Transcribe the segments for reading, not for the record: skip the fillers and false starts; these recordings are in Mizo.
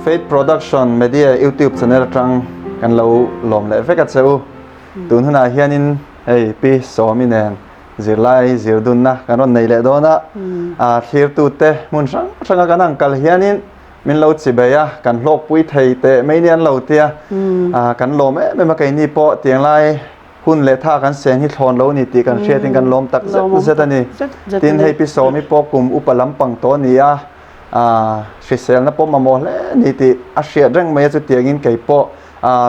Faith Production Media YouTube channel atang kan lo lawm leh vek a che u. Tun hunah hianin hei Pi Sawmi nen zirlai zirdunna kan rawn nei leh dawn a. A thlirtute hmun hrang hranga kan ang kal hianin min lo chibei a, kan hlawkpui thei teh mai ni an lo tia. Kan lawm em em a keini pawh tiang lai hun leh tha kan sen hi thlawn lo ni tih kan hriatin kan lawm tak zet zet a ni. Tin hei Pi Sawmi pawh kum upa lampang tawh a ni a, hriselna pawh mamawh hle a ni tih a hriat reng mai a, chutiangin kei pawh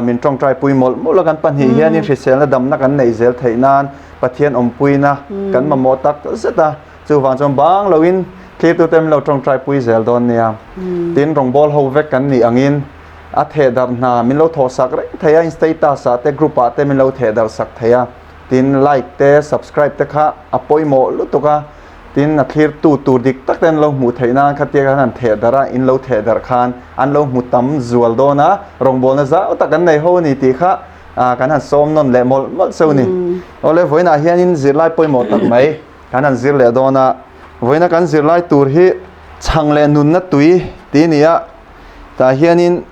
min tawngtai pui mawlh mawlh a, kan pahnih hianin hriselna damna kan neih zel theih nan Pathian awmpuina kan mamawh tak zet a, chuvang chuan bang loin thlirtute min lo tawngtai pui zel dawn nia. Tin rawngbawl ho vek kan nih angin a thehdarh hna min lo thawhsak reng thei a, in status ah te group ah te min lo thehdarh sak thei a, tin like te subscribe te kha a pawimawh lutuk a, tin a thlirtu tur dik tak te an lo hmuh theih nan khatia khan an thehdarh a, in lo thehdarh khan an lo hmu tam zual dawn a, rawngbawlna zau tak an nei ho a ni tih kha kan han sawm nawn leh mawlh mawlh cheu ni. Awle vawiinah hianin zirlai pawimawh tak mai kan han zir leh dawn a, vawiina kan zirlai tur hi chhang leh nunna tui tih a ni a. Tah hianin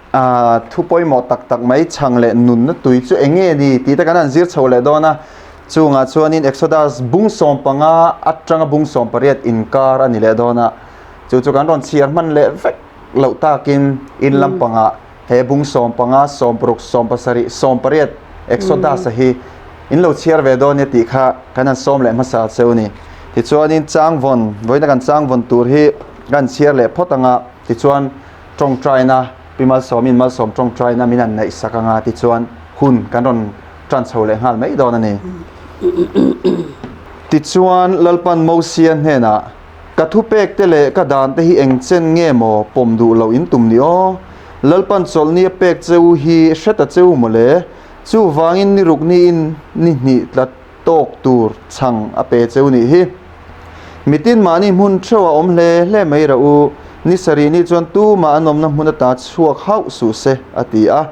thu pawimawh tak tak mai chhang leh nunna tui chu eng nge ni tih te kan han zir chho leh dawn a. Chungah chuanin Exodus bung 15 atanga bung 18 inkar a ni leh dawn a. Chu chu kan rawn chhiar hman leh vek loh takin in lampangah he bung 15, 16, 17, 18 Exodus-a hi in lo chhiar ve dawn nia tih kha kan han sawm leh hmasa cheu a ni. Tichuanin changvawn, vawiina kan changvawn tur hi kan chhiar leh phawt anga. Tichuan, tawngtaina, Pi Malsawmin Malsawm tawngtaina min han neih sak anga tichuan hun kan rawn tan chho leh nghal mai dawn a ni. Tichuan, Lalpan Mosia hnenah, Ka thupek te leh ka dan te hi eng chen nge maw pawm duh loh in tum ni aw? Lalpan chawlhni a pek che u hi hre ta che u maw le? Chuvangin ni ruk niin ni hnih tla tawk tur chhang a pe cheu nih hi. Mitin mahni hmun theuh a awm hle hle mai rah u, ni sarih ni chuan tumah an awmna hmun ata chhuak hauh suh se, a ti a.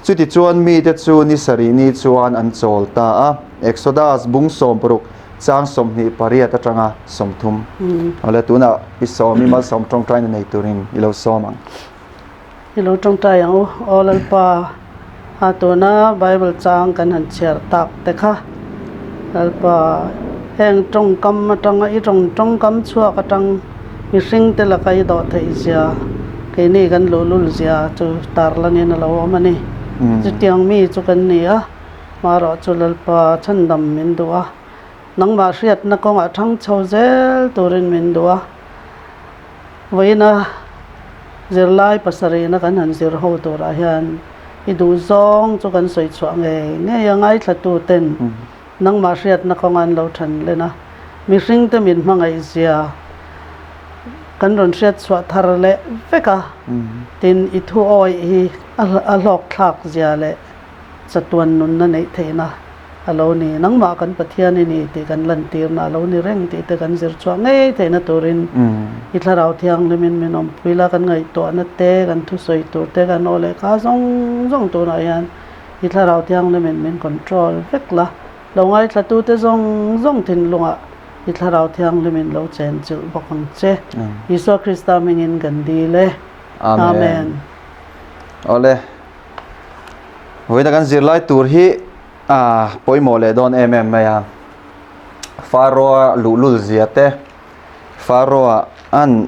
Chutichuan mite chu ni sarih ni chuan an chawl ta a. Exodus bung 60 chang 28 atanga 30. Awle tunah i sawm i malsawm tawngtaina nei turin i lo sawm ang. I lo tawngtai ang u, Aw Lalpa, a tuna Bible chang kan han chhiar tak te kha, Lalpa, heng tawngkam atanga i tawng tawngkam chhuak atang mihring te laka i dawh theih zia, keini kan luhlul zia chu tarlangin a lo awm a ni. Chutiang mi chu kan ni a, marawh chu Lalpa chhandam min duh a, nangmah hriatna kawngah thang chho zel turin min duh a. Vawiina zirlai pasarihna kan han zir ho turah hian i duhzawng chu kan sawi chhuah ngei ngei a, ngaithlatuten nangmah hriatna kawnga an lo than len a, mihringte min hmangaihzia kan rawn hriat chhuah thar leh vek a, tin i thu awih hi a hlawkthlak zia leh chatuan nunna neih theihna a lo ni. Nangmah kan Pathian i ni tih kan lantirna a lo ni reng tih te kan zir chhuah ngei theihna turin i Thlarau Thianghlimin min awmpui la, kan ngaihtuahna te, kan thusawi tur te, kan aw leh kha zawng zawng tunah hian i Thlarau Thianghlimin min control vek la. Lo ngaithlatute zawng zawng thinlungah i Thlarau Thianghlimin lo chen chilh bawk ang che. Isua Krista hmingin kan dil e. Amen. Awle. Vawiina kan zirlai tur hi a pawimawh leh dawn em em mai a. Pharaoh-a luhlul zia te, Pharaoh-a an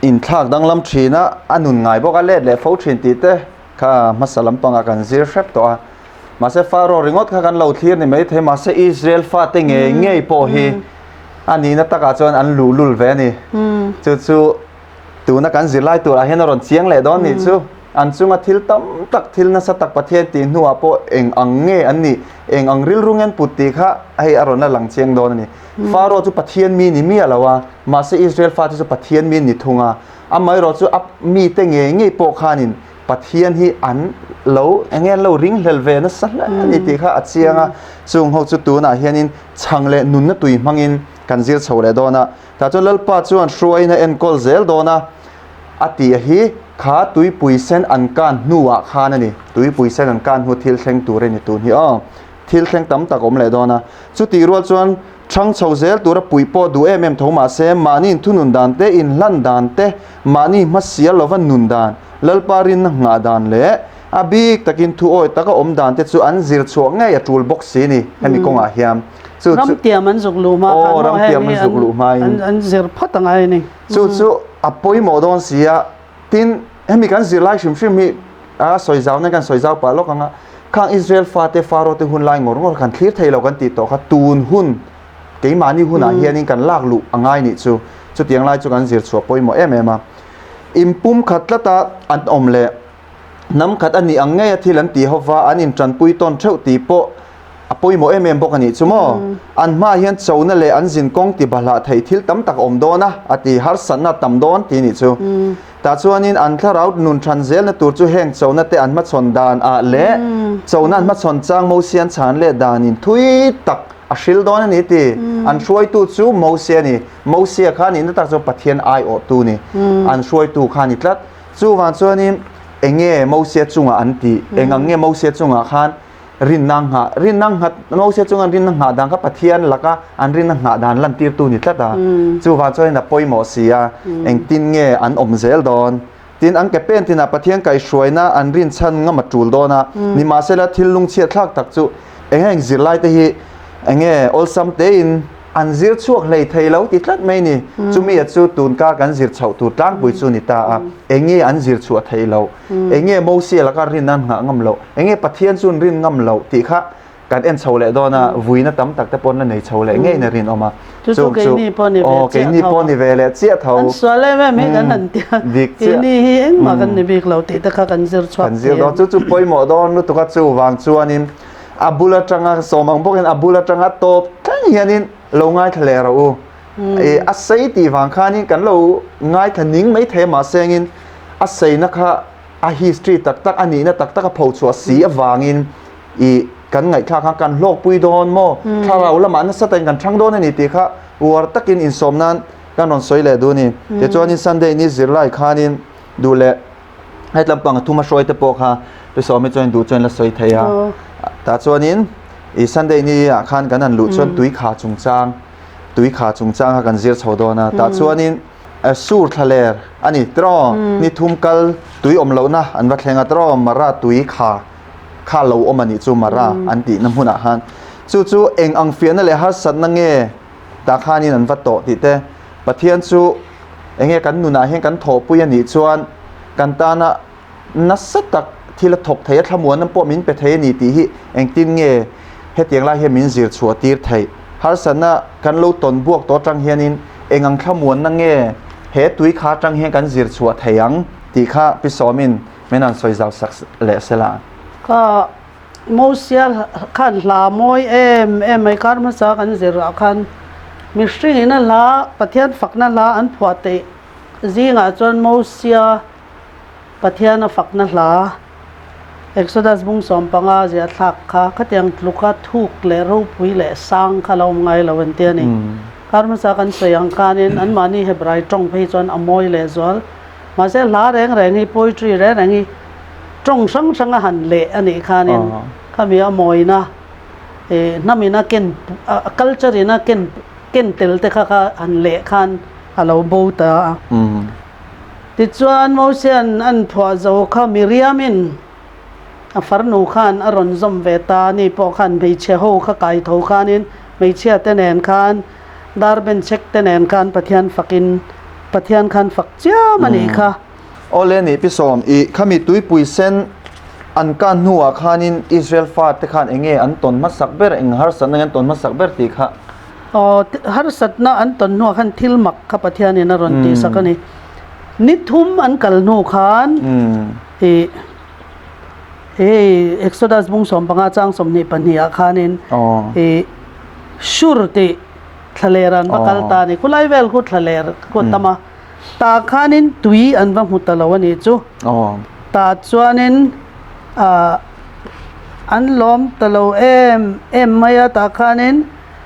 inthlak danglam thin a, a nun ngai bawk a let leh fo thin tih te kha hmasa lampangah kan zir hrep tawh a. Mahse Pharaoh ringawt kha kan lo thlir ni maithei, mahse Israel fate ngei ngei pawh hi a nihna takah chuan an luhlul ve a ni. Chu chu tuna kan zirlai turah hian a rawn chiang leh dawn nih chu. An chunga thil tam tak, thil nasa tak Pathian tih hnuah pawh eng ang nge an nih, eng ang rilru nge an put tih kha hei a rawn la lang chiang dawn a ni. Pharaoh chu Pathian mi ni miah lo a, mahse Israel fate chu Pathian mi an ni thung a. Amaherawh chu a mite ngei ngei pawh khanin Pathian hi an lo eng nge an lo ringhlel ve nasa hle a ni tih kha a chiang a. Chung ho chu tunah hianin chhang leh nunna tui hmangin kan zir chho leh dawn a. Tah chuan Lalpa chuan hruaiin a enkawl zel dawn a. A tih hi kha tuipui sen an kan hnuah khan a ni. Tuipui sen an kan hnu thil thleng tur a ni tun hi aw. Thil thleng tam tak awm leh dawn a. Chutih rual chuan Ṭhang chho zel tura puih pawh duh em em tho mah se, mahni inthunun dan te, inhlan dan te, mahni hmasial lova nun dan, Lalpa rinna nghah dan leh a bik takin thu awi taka awm dan te chu an zir chhuah ngei a ṭul bawk si ni hemi kawngah hian. Chu chu. Ramtiam an zuk luh hma khan maw heng hi an zir phawt a ngai a ni. Chu chu a pawimawh dawn si a. Tin, hemi kan zirlai hrim hrim hi a sawi zau nan kan sawi zau pah lawk ang a, khang Israel fate Pharaoh te hun lai ngawr ngawr kan thlir thei lo kan tih tawh kha tun hun keimahni hunah hianin kan lak luh a ngai nih chu. Chutiang lai chu kan zir chhuah pawimawh em em a. Inpum khat tlata an awm leh hnam khat a nih ang ngeia thil an tih hova an intanpui tawn theuh tih pawh A pawimawh em em bawk a nih chu maw? An hmaah hian chona leh an zin kawng ti bahlah theih thil tam tak a awm dawn a, a ti, harsatna a tam dawn ti nih chu. Tah chuanin an thlarau nun than zelna tur chu heng chona te an hmachhawn dan ah leh chona an hmachhawn chang Mosia an chhan leh danin thui tak a hril dawn a ni ti. An hruaitu chu Mosia a ni. Mosia kha nihna tak chuan Pathian aiawhtu ni. An hruaitu kha a ni tlat. Chuvang chuanin enge Mosia chungah an tih? Eng ang nge Mosia chungah khan Rinna nghah, rinna nghat, Mosia chunga an rinna nghah dan kha Pathian laka an rinna nghah dan lantirtu ni tlat a. Chuvang chuanin a pawimawh si a, engtin nge an awm zel dawn? Tin, an ke pen tinah Pathian kaihhruaina an rinchhan ngam a tul dawn a. Nimahsela, thil lungchhiatthlak tak chu eng eng zirlaite hi eng nge awlsam tein An zir chhuak hlei thei lo ti tlat mai ni. Chumi a chu tunkar kan zir chhoh tur tlangpui chu ni ta a. Enge an zir chhuah theih loh? Enge Mosia laka rin an nghah ngam loh? Enge Pathian chu an rin ngam loh tih kha kan en chho leh dawn a, vuina tam tak te pawn la nei chho leh ngeiin a rinawm a. Chu chu keini pawh ni ve chiah tho. Keini pawh ni ve leh chiah tho. An sual em em hi kan han ti a. Dik chiah. Keini hi engmah kan ni bik lo tih te kha kan zir chhuak Kan zir dawn. Chu chu pawimawh dawn lutuk a chuvang chuanin A bul atanga sawm ang bawkin a bul atanga tawp thleng hianin lo ngaithla leh rawh u. I a sei tih vang khanin kan lo ngaithla ning mai thei a mahsengin a seina kha a history tak tak a nihna tak tak a pho chhuah si avangin i kan ngaihthlak khan kan hlawkpui dawn maw thlarau lamah nasa takin kan thang dawn a ni tih kha uar takin insawm nan kan rawn sawi leh duh a ni. Tichuanin Sunday ni zirlai khanin duh leh Hei tlampang a thuma hruai te pawh kha Pi Sawmi chuan duh chuan la sawi thei a. Tah chuanin i Sunday ni ah khan kan han luh chuan tui kha chungchang tui kha chungchang kha kan zir chho dawn a. Tah chuanin sur thlaler a ni tiraw ni thum kal tui awm lohna an va thleng a tiraw Mara tui kha kha lo awm a nih chu Mara an tihna hmunah khan chu chu eng ang fiahna leh harsatna nge tah khanin an va tawh tih te Pathian chu Enge kan nunah hian kan thawhpui a nih chuan kan tana nasa tak thil a thawk thei a, thlamuanna pawh min pe thei a ni tih hi engtin nge hetiang lai hian min zir chhuah tir theih? Harsatna kan lo tawn buak tawh atang hianin eng ang thlamuanna nge he tui kha atang hian kan zir chhuah thei ang tih kha Pi Sawmin min han sawi zau sak leh se la. Ka Mosia khan hla mawi em em mai kar hmasa kan zir ah khan mihring in a hla Pathian fakna hla an phuah teih zingah chuan Mosia Pathian a fakna hla Exodus bung 15 ziah thlak kha khatiang tluka thuk leh ropui leh sang kha la awm ngai lo an ti a ni. Kar hmasa kan sawi ang khanin anmahni Hebrai tawng phei chuan a mawi leh zual. Mahse hla reng reng hi poetry reng reng hi tawng hrang hrang a han leh a nih khanin khami a mawina ih hnamina ken a culture ina ken ken tel te kha kha han leh khan a lo bo ta a. Tichuan Mosia'n an phuah zo kha Miriamin a farnu khan a rawn zawm ve ta a ni pawh khan hmeichhe ho kha kai tho khanin hmeichhia te nen khan dar benchek te nen khan Pathian fakin Pathian khan fak chiam a nih kha. Awle nih pi sawm i khami tuipui sen an kan hnuah khanin Israel fate khan eng nge an tawn hmasak ber, eng harsatna nge an tawn hmasak ber tih kha. Aw harsatna an tawn hnuah khan thil mak kha Pathianin a rawn tihsak a ni. Ni thum an kal hnu khan i hei Exodus bung 15 chang 22 ah khanin i Shur tih thlaler an va kal ta a ni. Khulai vel khu thlaler khu a tam a. Tah khanin tui an va hmu ta lo a nih chu. Tah chuanin ah an lawm ta lo em em mai a. Tah khanin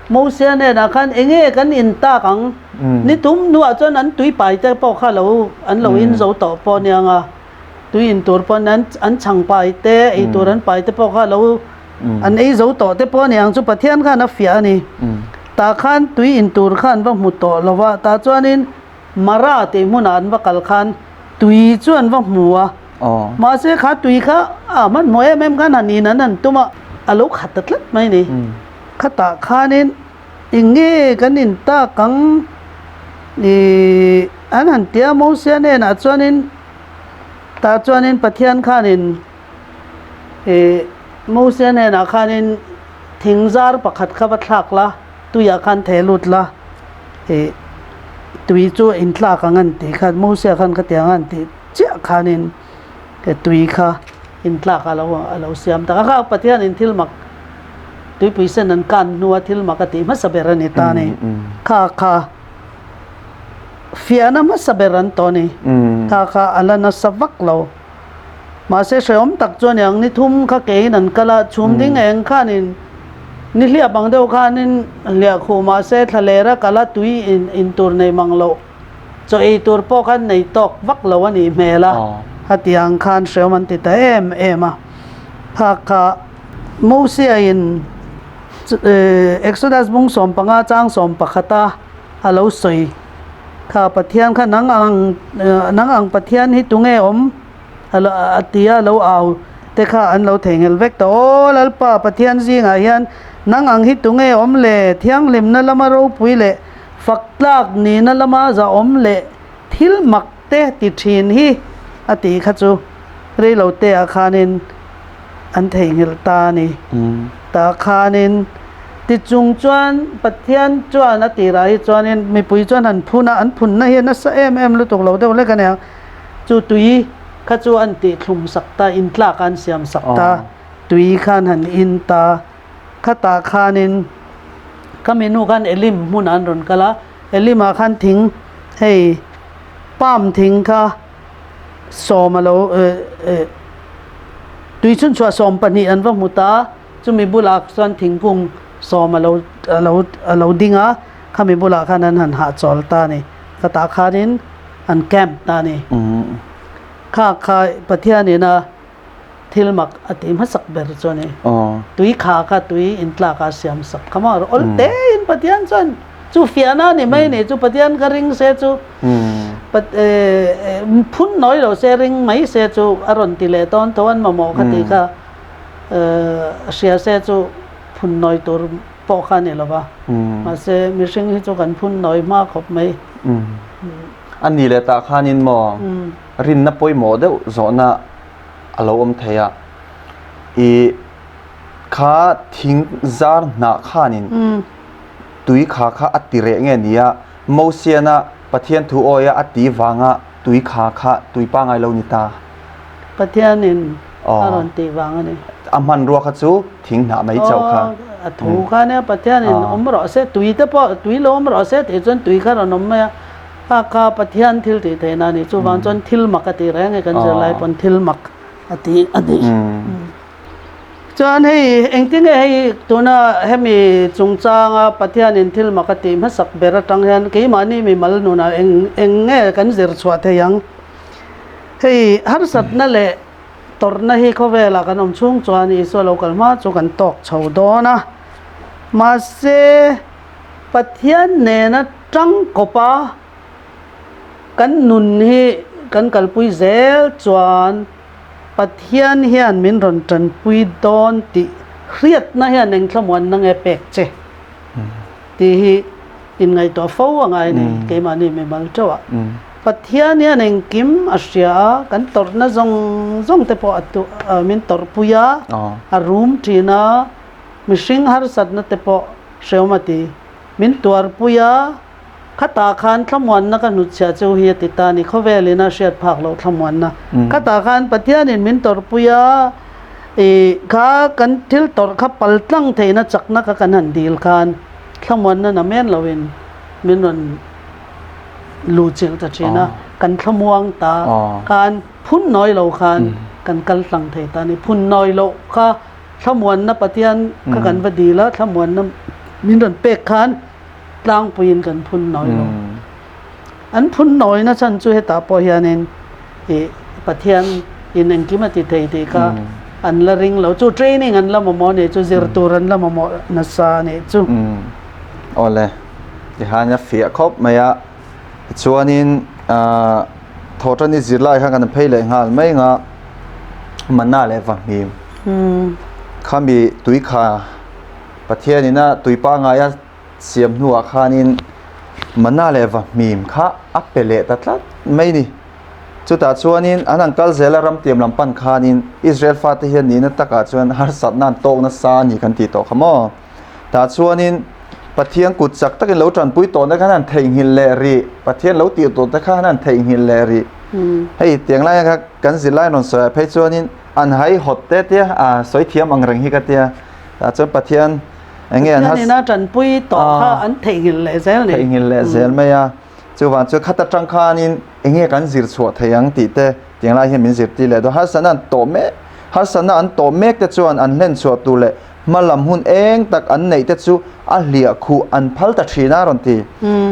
Mosia hnenah khan eng nge kan in tak ang? Ni tum hnuah chuan an tui pai te pawh kha lo an lo in zo tawh pawh aniang a. Tui in tur pawh an an chhang pai te ei tur an pai te pawh kha lo an ei zo tawh te pawh aniang chu Pathian khan a fiah a ni. Tah khan tui in tur kha an va hmu tawh lo va, tah chuanin Mara tih hmunah an va kal khan tui chu an va hmu a. Mahse kha tui kha a hmanhmawh em em khan han in an han tum a, a lo khat ta tlat mai ni. Khatah khanin eng nge kan in tak ang ih an han ti a, Mosia hnenah chuanin tah chuanin Pathian khanin ih Mosia hnenah khanin thing zar pakhat kha va thlak la, tuiah khan theh lut la ih tui chu in tlak ang an tih khan Mosia khan khatiang a an tih chiah khanin he tui kha in tlak a lo a lo siam tak a kha Pathianin thil mak tuipui sen an kan hnua thil mak a tih hmasa ber a ni ta ni kha kha fiahna hmasa ber an tawh a ni kha kha a la nasa vak lo. Mahse hrehawm tak chuan eng ni thum kha keiin an kal a, chhum ding eng khanin ni hliap ang deuh khanin hliah khuh mahse thla lera kal a tui in in tur nei mang loh chaw ei tur pawh khan nei tawk vak lo a nih hmel a, hetiang khan hrehawm an ti ta em em a. Kha kha Mosia in Exodus bung 15 chang 11 a a lo sawi. Kha Pathian kha nang ang nang ang Pathian hi tunge awm a ti a lo au te kha an lo theihnghilh vek ta aw Lalpa Pathian zingah hian nang ang hi tunge awm le thianghlimna lama ropui leh fak tlak nihna lama zahawm leh thil mak te ti thin hi a tih kha chu reilo te ah khanin an theihnghilh ta a ni. Tah khanin tichung chuan Pathian chuan a tirah hi chuanin mipui chuan han phun a, an phunna hi a nasa em em lutuk lo deuh hlek a nia. Chu tui kha chu an tihthlum sak ta, intlak an siam sak ta, tui khan han in ta. Khatah khanin ka minu khan Elim hmunah an rawn kal a, Elimah khan thing hei palm thing kha sawm a lo tui chhunchhuah 12 an va hmu ta a, chumi bulah chuan thingkung sawm a lo a lo a lo ding a, khami bulah khan an han hahchawl ta a ni, khatah khanin an camp ta a ni. Kha kha Pathianin a Thil mak a tih hmasak ber chu a ni. Tui kha kha tui intlak a siam sak kha maw awl tein Pathian chuan chu fiahna a ni mai a ni chu Pathian kha ring se chu phun nawi lo se ring mai se chu a rawn ti leh dawn tho an mamawh kha tih kha hria se chu phun nawi tur pawh kha a ni lo va mahse mihring hi chu kan phun nawi hma khawp mai. A ni leh tah khanin maw rinna pawimawh deuh zawhna a lo awm thei a, i kha thing zar hnah khanin tui kha kha a ti reh nge ni a, Mosiana Pathian thu awia a ti vanga tui kha kha tui pangai lo ni ta. Pathianin a rawn tih vang a ni. A hmanrua kha chu thing hnah mai chauh kha. A thu kha nia Pathianin awm rawh se, tui te pawh tui lo awm rawh se tih chuan tui kha rawn awm mai a. A ka Pathian thil tih theihna a ni. Chuvang chuan thil mak a tih reng e kan zirlai pawn thil mak a ti a ni. Chuan hei engtinge hei tuna hemi chungchanga Pathianin thil mak a tih hmasak ber atang hian keimahni mimal nunah eng eng nge kan zir chhuah thei ang? Hei harsatna leh tawrhna hi khawvelah kan awm chhung chuan Isua lo kal hma chu kan tawk chho dawn a. Mahse. Pathian nena tangkawpa kan nun hi kan kalpui zel chuan Pathian hian min rawn tanpui dawn tih hriatna hian eng thlamuanna nge pek che tih hi inngaihtuah fo a ngai ni keimahni mimal teuh ah. Pathian hian engkim a hria a, kan tawrhna zawng zawng te pawh a min tawrhpui a, a rum thin a, mihring harsatna te pawh Hreawm a ti. Min tuarpui a, khatah khan thlamuanna ka hnutchhiah cheu hi a ti ta a ni. Khawvelin a hriat phak loh thlamuanna. Khatah khan Pathianin min tawrhpui a, ih kha kan thil tawrh kha pal tlang theihna chakna kha kan han dil khan thlamuanna na men loin min rawn luhchilh ta thin a, kan thlamuang ta khan phun nawi lo khan kan kal tlang thei ta a ni. Phun nawi loh kha Thlamuanna Pathian kha kan va dil a, thlamuanna min rawn pek khan tlangpuiin kan phun nawi lo. An phun nawina chhan chu hetah pawh hianin ih Pathian in engkim a ti thei tih kha an la ring lo. Chu training an la mamawh a nih chu, zir tur an la mamawh nasa a nih chu. Awle, tihian a fiah khawp mai a, tichuanin ahh thawhṭan i zirlai khan kan phei leh nghal mai ang a, mana leh vahmim khami tui kha Pathianin a tui pangngai a siam hnuah khanin mana leh vahmim kha a pe leh ta tlat mai ni. Chutah chuanin an han kal zel a ramtiam lam pan khanin Israel fate hian nihna takah chuan harsatna an tawk nasa a ni kan tih tawh kha maw? Tah chuanin Pathian kut chak takin lo tanpui tawhna khan an theihnghilh leh rih, Pathian lo tih tawhte khan an theihnghilh leh rih. Hei tiang lai kha kan zirlai rawn sawi ah phei chuanin an hai hawt te tia a sawi thiam ang reng hi ka tia. Tah chuan Pathian eng nge an Pathian ina tanpui tawh kha an theihnghilh leh zel ni. Theihnghilh leh zel mai a. Chuvang chu khat atang khanin eng nge kan zir chhuah thei ang tih te tiang lai hian min zirtir leh dawn. Harsatna an tawh mek, harsatna an tawh mek te chuan an hlen chhuah tur leh hma lam hun eng tak an neih te chu a hliah khuh an phal ta thin a rawn ti.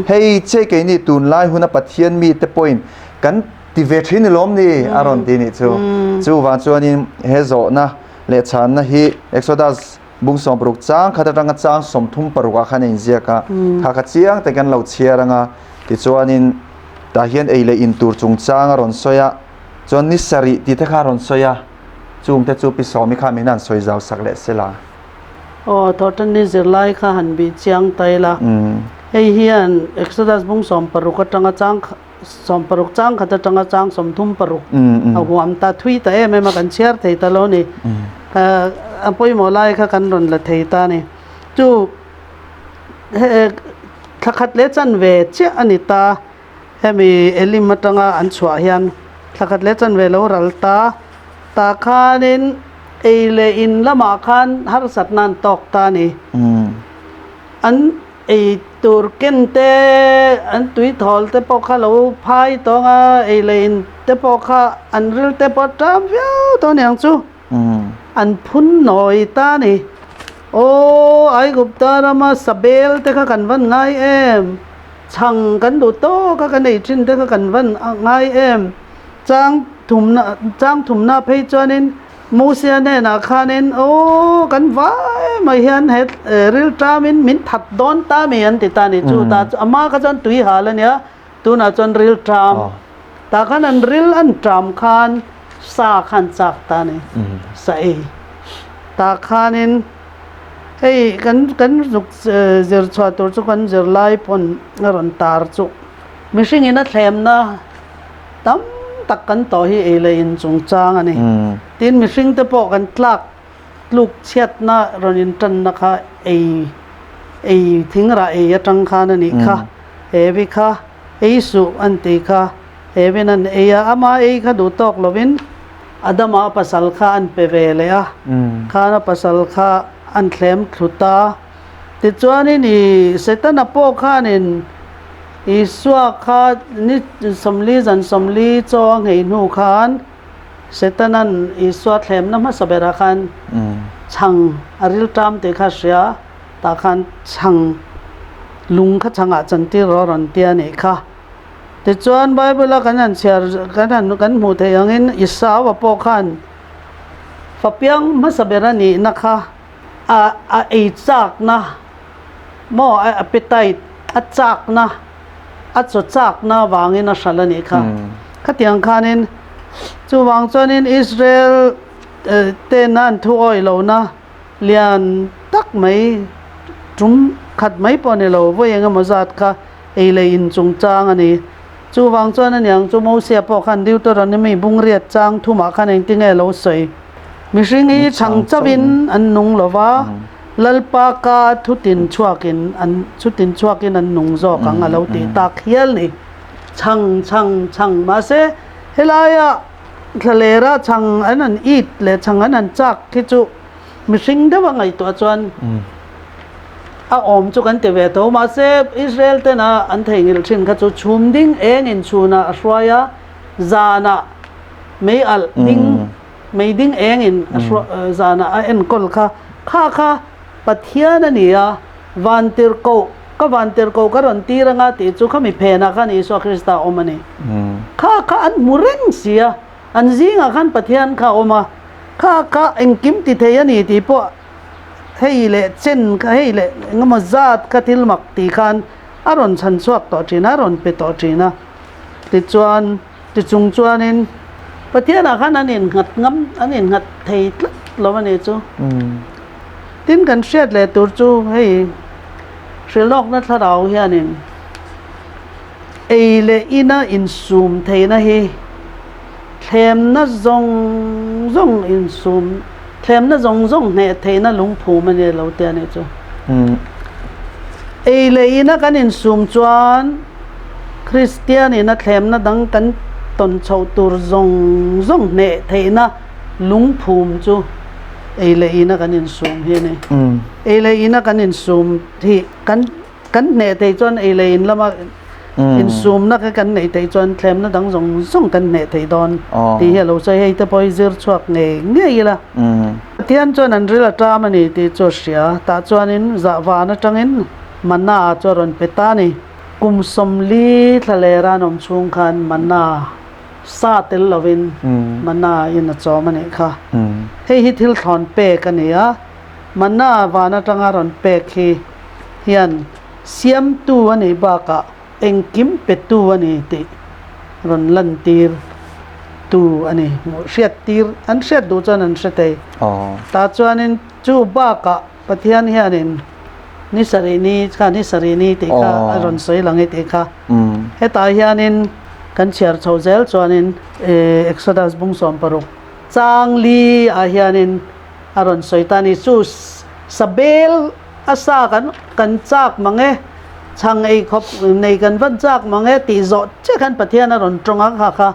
Hei che keini tunlai huna Pathian mi te pawhin kan ti ve thin ni lawm ni a rawn ti nih chu. Chuvang chuanin he zawhna leh chhanna hi Exodus Bung 60 chang khat atanga chang 36 ah khan a inziak a, kha kha chiang takin an lo chhiar ang a, tichuanin tah hian ei leh in tur chungchang a rawn sawi a, chuan ni sarih tih te kha a rawn sawi a, chungte chu Pi Sawmi kha min han sawi zau sak leh sela. Aw, Thawhṭanni zirlai kha han bih chiang ta ila. Hei hian Exodus bung 60 atanga chang 60 chang khat atanga chang 36 a huam ta thui ta em em a kan chhiar thei ta lo ni. A pawimawh lai kha kan rawn la thei ta a ni. Chu thla khat leh chanve chiah a ni ta. Hemi Elim atanga an chhuah hian thla khat leh chanve lo ral ta. Tah khanin ei leh in lamah khan harsatna an tawk ta a ni. An Ei tur ken te, an tui thawl te pawh kha lo phai tawng a, ei leh in te pawh kha an ril te pawh a ṭam viau tawh aniang chu. An phun nawi ta a ni. Aw, Aigupta rama sabel te kha kan van ngai em? Chhang kan duh tawk a kan ei ṭhin te kha kan van ngai em? Chang thumna, chang thumna phei chuanin Mosia hnenah khanin, Aw, kan vai mai hian he rilṭamin min that dawn ta mi an ti ta a ni. Chu ta chu ama kha chuan tui hal a nia, tunah chuan rilṭam. Tah khan an ril an ṭam khan sa kha an chak ta a ni, sa ei. Tah khanin hei kan kan zuk zir chhuah tur chu kan zirlai pawn a rawn tar chu. Mihringin a thlemna. Tam tak kan tawh hi ei leh in chungchang a ni. Tin, mihringte pawh kan tlak tluk chhiatna rawn intanna kha ei ei thingrah ei atang khan a nih kha. Hevi kha ei suh an tih kha Hevin an ei a, ama ei kha duh tawk lovin Adama a pasal kha an pe ve leh a, khan a pasal kha an thlem thlu ta. Tichuanin i Setana pawh khanin Isua kha ni 40 zan 40 chaw a nghei hnu khan Setanan Isua thlemna hmasa berah khan chhang a rilṭam tih kha a hria, tah khan chhang lung kha chhangah chantir rawh a rawn ti a nih kha. Tichuan Bible-a kan han chhiar kan han kan hmuh theih angin Isau-a pawh khan fapiang hmasa ber a nihna kha a a ei chakna maw a appetite a chakna a chaw chakna avangin a hral a nih kha. Khatiang khanin chuvang chuanin Israel tena an thu awih lohna lian tak mai tum khat mai pawh a ni lo, vawi engemaw zat kha ei leh in chungchang a ni. Chuvang chuan aniang chu Mosia pawh khan Deuteronomy bungriat chang thumah khan engtinge lo sawi? Mihring hi chhang chauhin an nung lo va, Lalpa ka thutin chhuakin an thutin chhuakin an nung zawk ang a lo tih tak hial ni. Chhang chhang chhang mahse helaia thlalera chhang an han it leh chhang an han chak khi chu mihring deuha ngaihtuah chuan a awm chu kan ti ve tho. Mahse Israel tena an theihnghilh thin kha chu chhum ding eng inchhunah a hruai a, zanah mei alh ding Mei ding engin a zanah a enkawl kha, kha kha Pathian a ni a, vantirhkoh, ka vantirhkoh ka rawn tir anga tih chu khami phenah khan Isua Krista a awm a ni. Kha kha an hmu reng si a, an zingah khan Pathian kha a awm a, kha kha engkim ti thei a ni tih pawh. hei leh chen kha hei leh engemaw zat kha thil mak tih khan a rawn chhan chhuak tawh thin a, a rawn pe tawh thin a. Tichuan, tichung chuanin Pathianah khan an innghat ngam, an innghat thei tlat lo a nih chu. Tin, kan hriat leh tur chu hei hrilhlawkna thlarau hianin ei leh ina insum theihna hi thlemna zawng zawng insum, thlemna zawng zawng hneh theihna lungphum a ni lo tia nih chu. Ei leh ina kan insum chuan Kristian ina thlemna dang kan tawn chhoh tur zawng zawng hneh theihna lungphum chu ei leh ina kan insum hi a ni. Ei leh ina kan insum hi kan kan hneh theih chuan ei leh in lama insumna kha kan neih theih chuan thlemna dang zawng zawng kan hneh thei dawn tih hi a lo sawi. Hei te pawh hi zir chhuak ngei ngei ila. Pathian chuan an ril a ṭam a ni tih chu a hria. Tah chuanin zah van aṭangin Manna chu a rawn pe ta a ni. Kum 40 thla leh ran awm chhung khan Manna sa tel lovin Manna in a chawm a nih kha. Hei hi thil thlawn pek a ni a, Manna van atanga rawn pek hi hian siamtu a nih bakah engkim petu a ni tih rawn lantir tu a ni. Hmuh hriat tir an hriat duh chuan an hre thei. Tah chuanin chu bakah Pathian hianin ni sarih ni kha ni sarih ni tih kha a rawn sawi lang e tih kha. Hetah hianin kan chhiar chho zel chuanin Exodus bung 16 chang li ah hianin a rawn sawi ta a ni. Chu sabel a sa kan kan chak mang e, chhang ei khawp nei kan van chak mang e tih zawh chiah khan Pathian a rawn tawng a kha kha.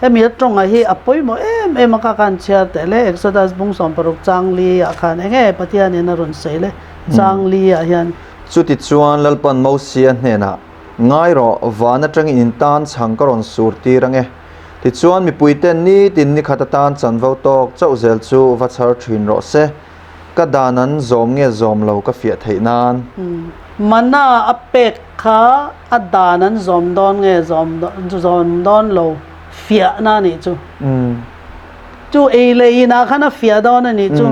Hemi a tawngah hi a pawimawh em em a kha khan chhiar teh le, Exodus bung 16 chang li ah khan eng nge Pathianin a rawn sawi le chang li ah hian. Chutichuan Lalpan Mosia hnenah, Ngai rawh, van atangin in tan chhang ka rawn sur tir ange. Tichuan mipuiten nitin nikhat atan chanvo tawk chauh zel chu va chhar thin rawh se. Ka dan an zawm nge zawm lo ka fiah theih nan. Mana a pek kha a dan an zawm dawn nge zawm zawm dawn lo fiahna a nih chu. Chu ei leh inah khan a fiah dawn a nih chu.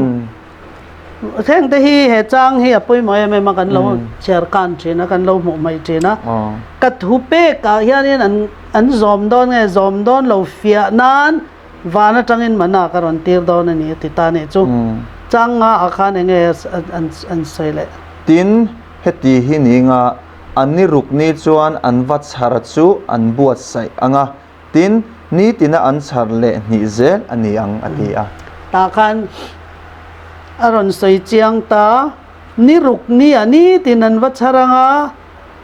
Heng te hi he chang hi a pawimawh em em a kan lo chhiar kan thin a kan lo hmuh hmaih thin a. Ka thu pekah hianin an an zawm dawn nge zawm dawn lo fiah nan Van atangin mana ka rawn tir dawn a ni a ti ta a nih chu. Chang nga ah khan eng nge an sawi leh? Tin, heti hi ni nga, an ni ruk ni chuan an va chhar chu an buatsaih ang a, tin, nitina an chhar leh hnih zel a ni ang a ti a. Tah khan a rawn sawi chiang ta, ni ruk ni ah nitin an va chhar ang a,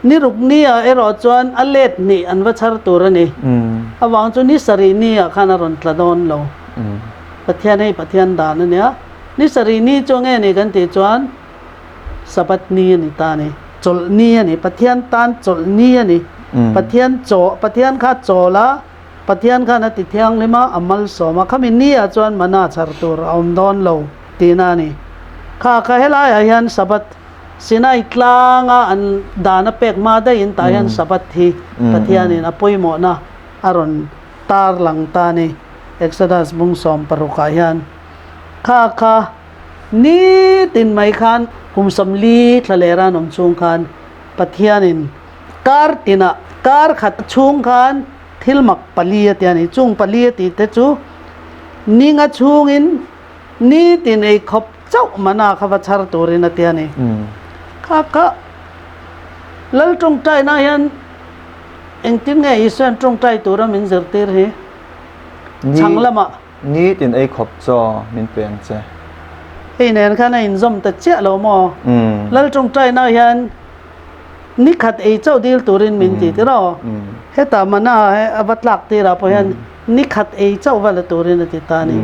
Ni ruk ni ah erawh chuan a let hnih an va chhar tur a ni. Avang chu ni sarih ni ah khan a rawn tla dawn lo. Pathian hei Pathian dan a nia. Ni sarih ni chu nge ni kan tih chuan Sabbath ni a ni ta a ni. Chawlh ni a ni. Pathian tan chawlh ni a ni. Pathian chaw Pathian kha chawl a, Pathian khan a ti thianghlim a, a malsawm a. Khami ni ah chuan mana chhar tur a awm dawn lo tihna a ni. Kha kha helai ah hian Sabbath Sinai tlanga an dan a pek hma daihin tah hian Sabbath hi Pathianin a pawimawhna a rawn tar lang ta a ni. Exodus bung 16 ah hian kha kha nitin mai khan kum 40 thla leh ran awm chhung khan Pathianin kar tinah kar khat chhung khan thil mak pali a ti a ni. Chung pali a tih te chu ninga chhungin nitin ei khawp Chauh mana kha va chhar turin a ti a ni. Kha kha Lal tawngtaina hian engtin nge Isua'n tawngtai tura min zirtir hi? Chhang lamah. Nitin ei khawp chaw min pe ang che. Hei nen khan a inzawm ta chiah lo maw? Lal tawngtaina hian nikhat ei chauh dil turin min ti tiraw? Hetah mana a va tlak tirah pawh hian nikhat ei chauh va la turin a ti ta a ni.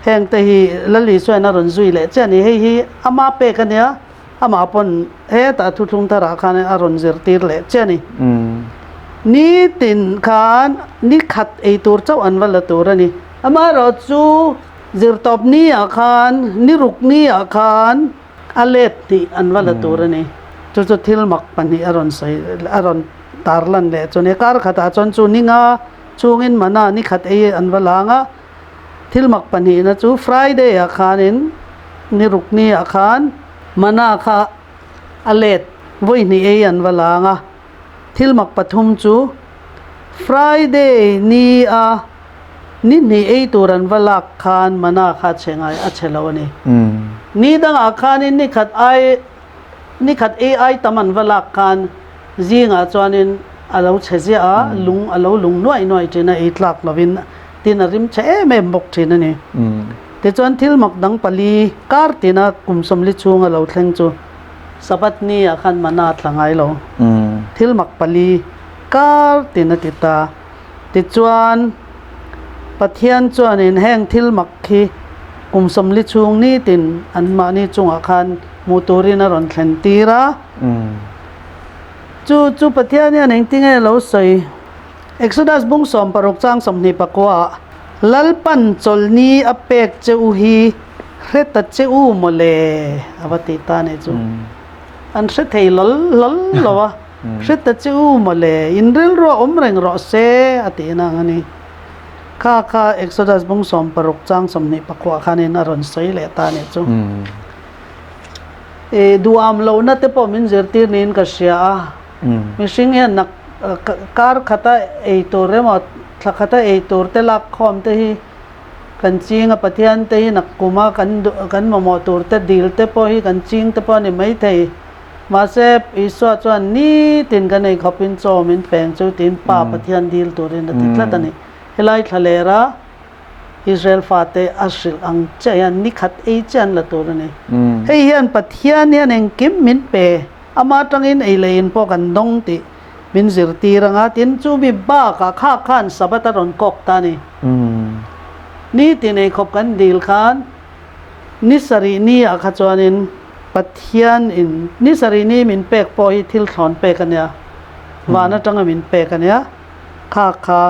Heng te hi Lal Isuain a rawn zui leh chiah a ni. Hei hi ama pek a nia, amah pawn hetah thuthlung tharah khan a rawn zirtir leh chiah a ni. Nitin khan ni khat ei tur chauh an va la tur a ni. Amaherawhchu zirtawp ni ah khan, ni ruk ni ah khan a let hnih an va la tur a ni. Chu chu thil mak pahnih a rawn sawi, a rawn tarlan leh chu a ni. Kar khatah chuan chu ni nga chungin mana ni khat ei an va lang a. Thil mak pahnihna chu Friday ah khanin ni ruk ni ah khan. Mana kha a let vawi hnih ei an va lang a, thil mak pathum chu Friday ni a ni hnih ei tur an va lak khan mana kha a chhe ngai a chhe lo a ni. Ni dangah khanin ni khat ai ni khat ei ai tam an va lak khan zingah chuanin a lo chhe ziah a, lung a lo lung nuaih nuaih thin a, ei tlak lovin tin a rim chhe em em bawk thin a ni. Tichuan thil mak dang pali kar tina kum sawmli chhunga lo thleng chu Sabbath ni ah khan mana a tla ngai lo. Thil mak pali kar tin a ti ta. Tichuan Pathian chuanin heng thil mak hi kum sawmli chhung nitin anmahni chungah khan hmuh turin a rawn thlen tir a. Chu chu Pathian hian engtinge lo sawi? Exodus bung 16 chang 24 ah, Lalpan chawlhni a pek che u hi hre ta che u maw le? A va ti ta nih chu. An hre thei lawl hlawl lo a, hre ta che u maw le? In rilru a awm reng rawh se a tih na ang a ni. Kha kha Exodus bung 16 chang 24 khanin a rawn sawi leh ta nih chu. I duham lohna te pawh min zirtir niin ka hria a. Mihring hian nak kar khata ei tur emaw thla khata ei tur te lak khawm te hi kan ching a, Pathian te hi nak kuma kan kan mamawh tur te dil te pawh hi kan ching te pawh a ni maithei. Mahse Isua chuan nitin kan ei khawpin chaw min peng chu tiin Pa Pathian dil turin a ti tlat a ni. Helai thla lera Israel fate a hrilh ang chiah hian ni khat ei chiah an la tur a ni. Hei hian Pathian hian engkim min pe, ama atangin ei leh in pawh kan dawng tih min zirtir ang a, tin chumi bakah kha khan Sabbath a rawn kawk ta a ni. Nitin eikhawp kan dil khan ni sarih ni ah kha chuanin Pathian in ni sarih ni min pek pawh hi thil thlawn pek a nia, van atanga min pek a nia, kha kha.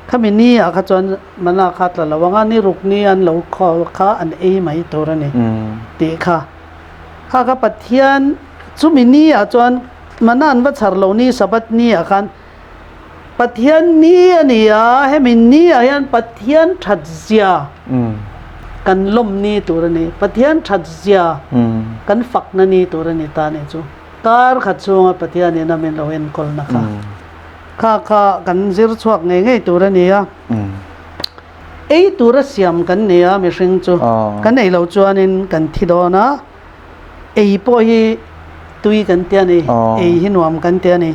Khami ni ah kha chuan mana kha tla lo anga ni ruk ni an lo khawl kha an ei mai tur a ni tih kha. Kha kha Pathian chumi ni ah chuan mana an va chhar lo ni Sabbath ni ah khan Pathian ni a ni a, hemi ni ah hian Pathian that zia kan lawm ni tur a ni, Pathian that zia kan fakna ni tur a ni ta ni chu. Kar khat chhunga Pathian in a min lo enkawlna kha. Kha kha kan zir chhuak ngei ngei tur a ni a. Ei tura siam kan ni a mihring chu. Kan ei lo chuanin kan thi dawn a. Ei pawh hi tui kan ti a ni. Ei hi nuam kan ti a ni.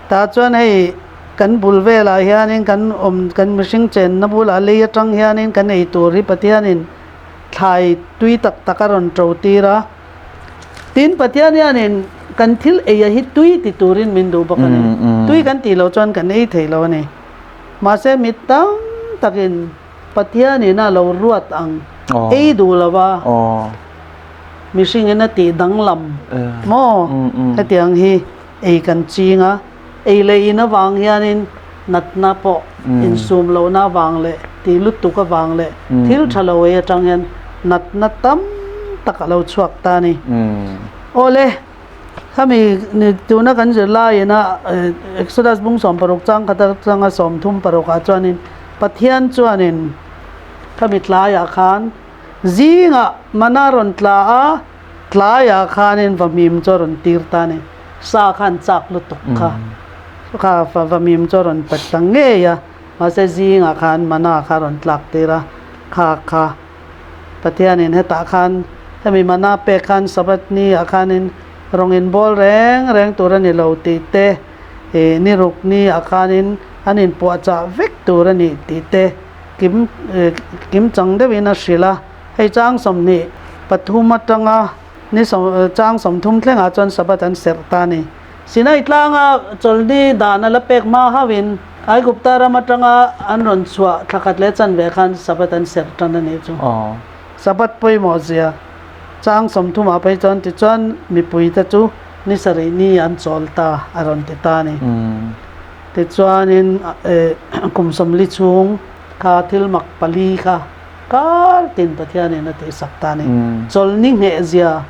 Tah chuan hei kan bul velah hianin kan awm kan mihring chenna bulah lei atang hianin kan ei tur hi Pathianin thlai tui tak tak a rawn to tir a. Tin, Pathian hianin kan thil eia hi tui ti turin min duh bawk a ni. Tui kan tih loh chuan kan ei thei lo a ni. Mahse, mi tam takin Pathianin a lo ruat ang ei duh lo va, mihringin a tih danglam maw? Hetiang hi ei kan ching a, ei leh in avang hianin natna pawh insum lohna avang leh tih lutuk avang leh thil tha lo ei atang hian natna tam tak a lo chhuak ta a ni. Awle, khami tuna kan zir laiin a Exodus bung 16 chang khat atanga 36 ah chuanin Pathian chuanin khami tlaiah khan zingah mana rawn tla a, Tlaiah khanin vahmim chu a rawn tir ta a ni. Sa khan chak lutuk kha kha vahmim chu a rawn pat ta ngei a, mahse zingah khan mana kha a rawn tlak tir a, kha kha Pathianin hetah khan hemi mana pek khan Sabbath ni ah khanin rawng inbawl reng reng tur a ni lo tih te, ih ni ruk ni ah khanin an inpuahchah vek tur a ni tih te kim kim chang deuhin a hrilh a. Hei chang 23 atanga ni chang 30 thlengah chuan Sabbath an serh ta a ni. Sinai tlanga chawlhni dan a la pek hma hauhin Aigupta ram atanga an rawn chhuah thla khat leh chanve khan Sabbath an serh tan a nih chu. Sabbath pawimawh zia chang 30 ah phei chuan tichuan mipuite chu ni sarih ni an chawl ta a rawn ti ta a ni. Tichuanin kum 40 chhung kha thil mak pali kha Kar tin Pathianin a tihsak ta a ni. Chawlhni nghehzia,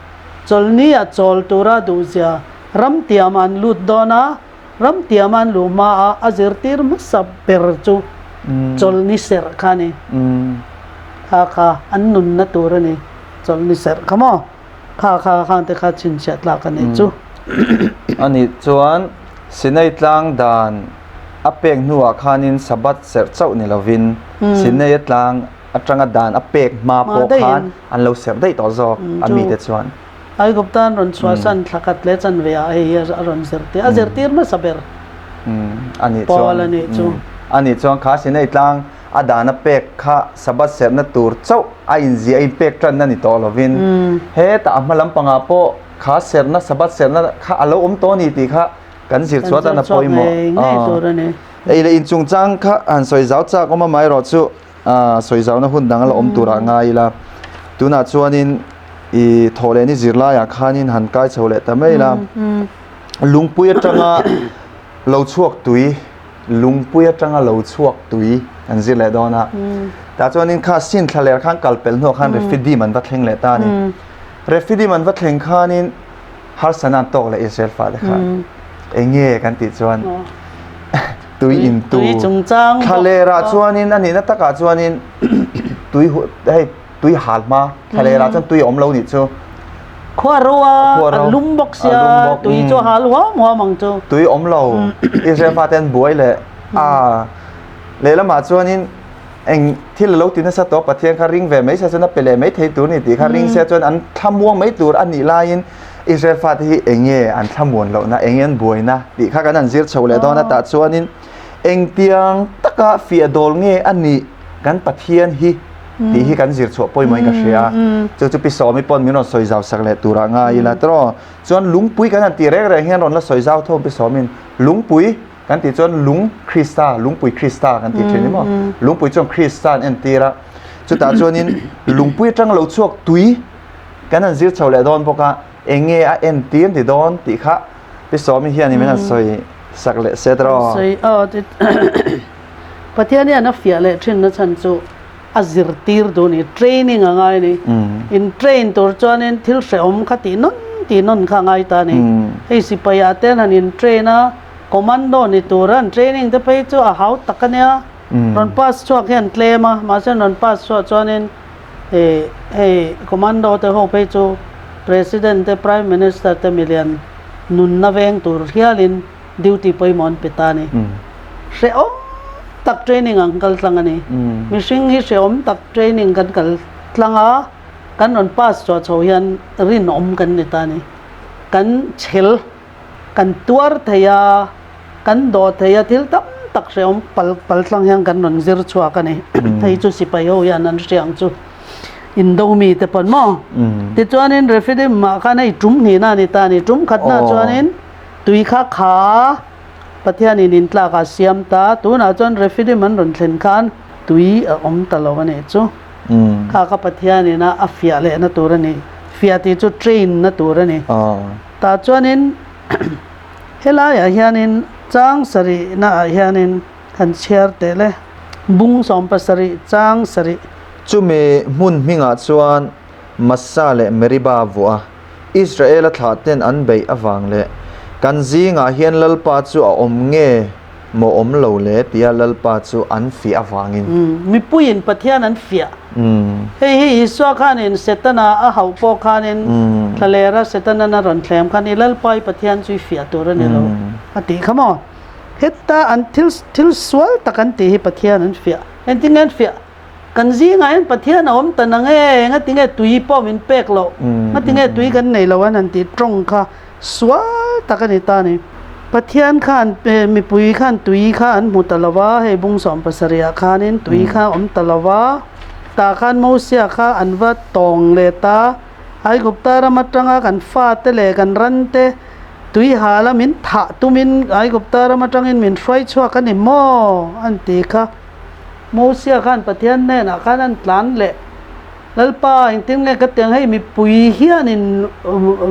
chawlhni a chawl tura duhzia, ram tiam an lut dawn a, ram tiam an luh hmaa a zirtir hmasa ber chu chawlhni serh kha a ni. Kha kha an nunna tur a ni, chawlhni serh kha maw? Kha kha khang te kha chhinchhiah tlak a nih chu. Anih chuan Sinai tlang dan a pek hnuah khanin Sabbath serh chauh ni lovin Sinai tlang atanga dan a pek hma pawh khan an lo serh daih tawh zawk a mite chuan. Aigupta an rawn chhuahsan thla khat leh chanve ah hei hi a rawn zirtir, a zirtir hmasa ber pawl a nih chu. Anih chuan kha Sinai tlang a dan a pek kha Sabbath serhna tur chauh a inziah a inpek tanna ni tawh lovin hetah a hma lampangah pawh kha serhna Sabbath serhna kha a lo awm tawh a ni tih kha kan zir chhuah tan a pawimawh. Ei leh in chungchang kha han sawi zau chak awm amaherawhchu sawi zauna hun dang a la awm turah ngai ila tunah chuanin i thawh leh ni zirlaiah khanin han kai chho leh ta mai ila lungpui atanga lo chhuak tui lungpui atanga lo chhuak tui an zir leh dawn a tah chuanin kha sin thla ler khan kal pelh hnuah khan Refidim an va thleng leh ta a ni Refidim an va thleng khanin harsana an tawk leh Israel fate khan eng nge kan tih chuan tui in tu thla lerah chuanin a nihna takah chuanin tui hei tui hal hma thla lerah chuan tui a awm lo nih chu khua ro a a lum bawk sia tui chu hal huam huam ang chu tui awm lo Israel fate an buai leh a lehlamah chuanin eng thil a lo ti nasa tawh Pathian kha ring ve mai se chuan a pe leh mai thei tur a ni tih kha ring se chuan an thlamuang mai tur a nih laiin Israel fate hi eng nge an thlamuan lohna eng nge an buaina tih kha kan han zir chho leh dawn a tah chuanin engtiang taka fiah dawl nge a nih kan Pathian hi tih hi kan zir chhuah pawimawhin ka hria a chu chu Pi Sawmi pawn min rawn sawi zau sak leh turah ngai ila tawh chuan lungpui kan han tih reng reng hian rawn la sawi zau thawm Pi Sawmin lungpui kan tih chuan lung Krista lungpui Krista kan tih thin ni maw lungpui chuan Krista an entir a chutah chuanin lungpui atang lo chhuak tui kan han zir chho leh dawn bawk a eng nge a entir ni dawn tih kha Pi Sawmi hian min han sawi sak leh se tawh. Sawi aw ti Pathian hian a fiah leh thin na chhan chu a zirtir duh ni training a ngai ni in train tur chuanin thil hrehawm kha tih nawn tih nawn kha a ngai ta ni hei sipai ah te han in train a commando ni tura an training te phei chu a hau tak a nia rawn pass chhuak hi an tlem a mahse rawn pass chhuah chuanin ih hei commando te ho phei chu president te prime minister te milian nunna veng tur hialin duty pawimawh an pe ta a ni hrehawm tak training ang kal tlang a ni mihring hi hrehawm tak training kan kal tlang a kan rawn pass chhuah chho hian rinawm kan ni ta a ni kan chhel. Kan tuar thei a, kan dawh thei a, thil tam tak hrehawm pal pal tlang hian kan rawn zir chhuak a ni. Hei chu sipai ho hian an hria ang chu. Indo mi te pawn maw? Tichuanin Rephidim ah khan hei tum hnihna a ni ta a ni. Tum khatna chuanin tui kha kha Pathianin intlak ah siam ta. Tunah chuan Rephidim an rawn thlen khan tui a awm ta lo a nih chu. Kha kha Pathianin a a fiah lehna tur a ni. Fiah tih chu train na tur a ni. Tah chuanin helaiah hianin chang sarihna ah hianin kan chhiar teh le, bung 70 chang sarih. Chumi hmun hmingah chuan Massa leh Meriba vuah a, Israela thlahten an beih avang leh kan zingah hian Lalpa chu a awm nge maw awm lo le tia Lalpa chu an fiah avangin. Mipuiin Pathian an fiah. Hei hi Isua khanin Setana a hauh pawh khanin thlalera Setanan a rawn thlem khan i Lalpa i Pathian chu i fiah tur a ni lo a tih kha maw? Heta an thil thil sual tak an tih hi Pathian an fiah. Engtin nge an fiah? Kan zingah hian Pathian a awm ta nang e, ngatinge tui pawh min pek loh, ngatinge tui kan nei lo an han tih tawng kha sual tak a ni ta a ni. Pathian khan mipui khan tui kha an hmu ta lo va, hei bung 70 ah khanin tui kha a awm ta lo va, tah khan Mosia kha an va tawng leh ta, Aigupta ram atanga kan fate leh kan rante tui hala min thah tumin Aigupta ram atangin min hruai chhuak a ni maw? an ti kha. Mosia khan Pathian hnenah khan an tlan leh, Lalpa, engtin nge ka tiang hei mipui hianin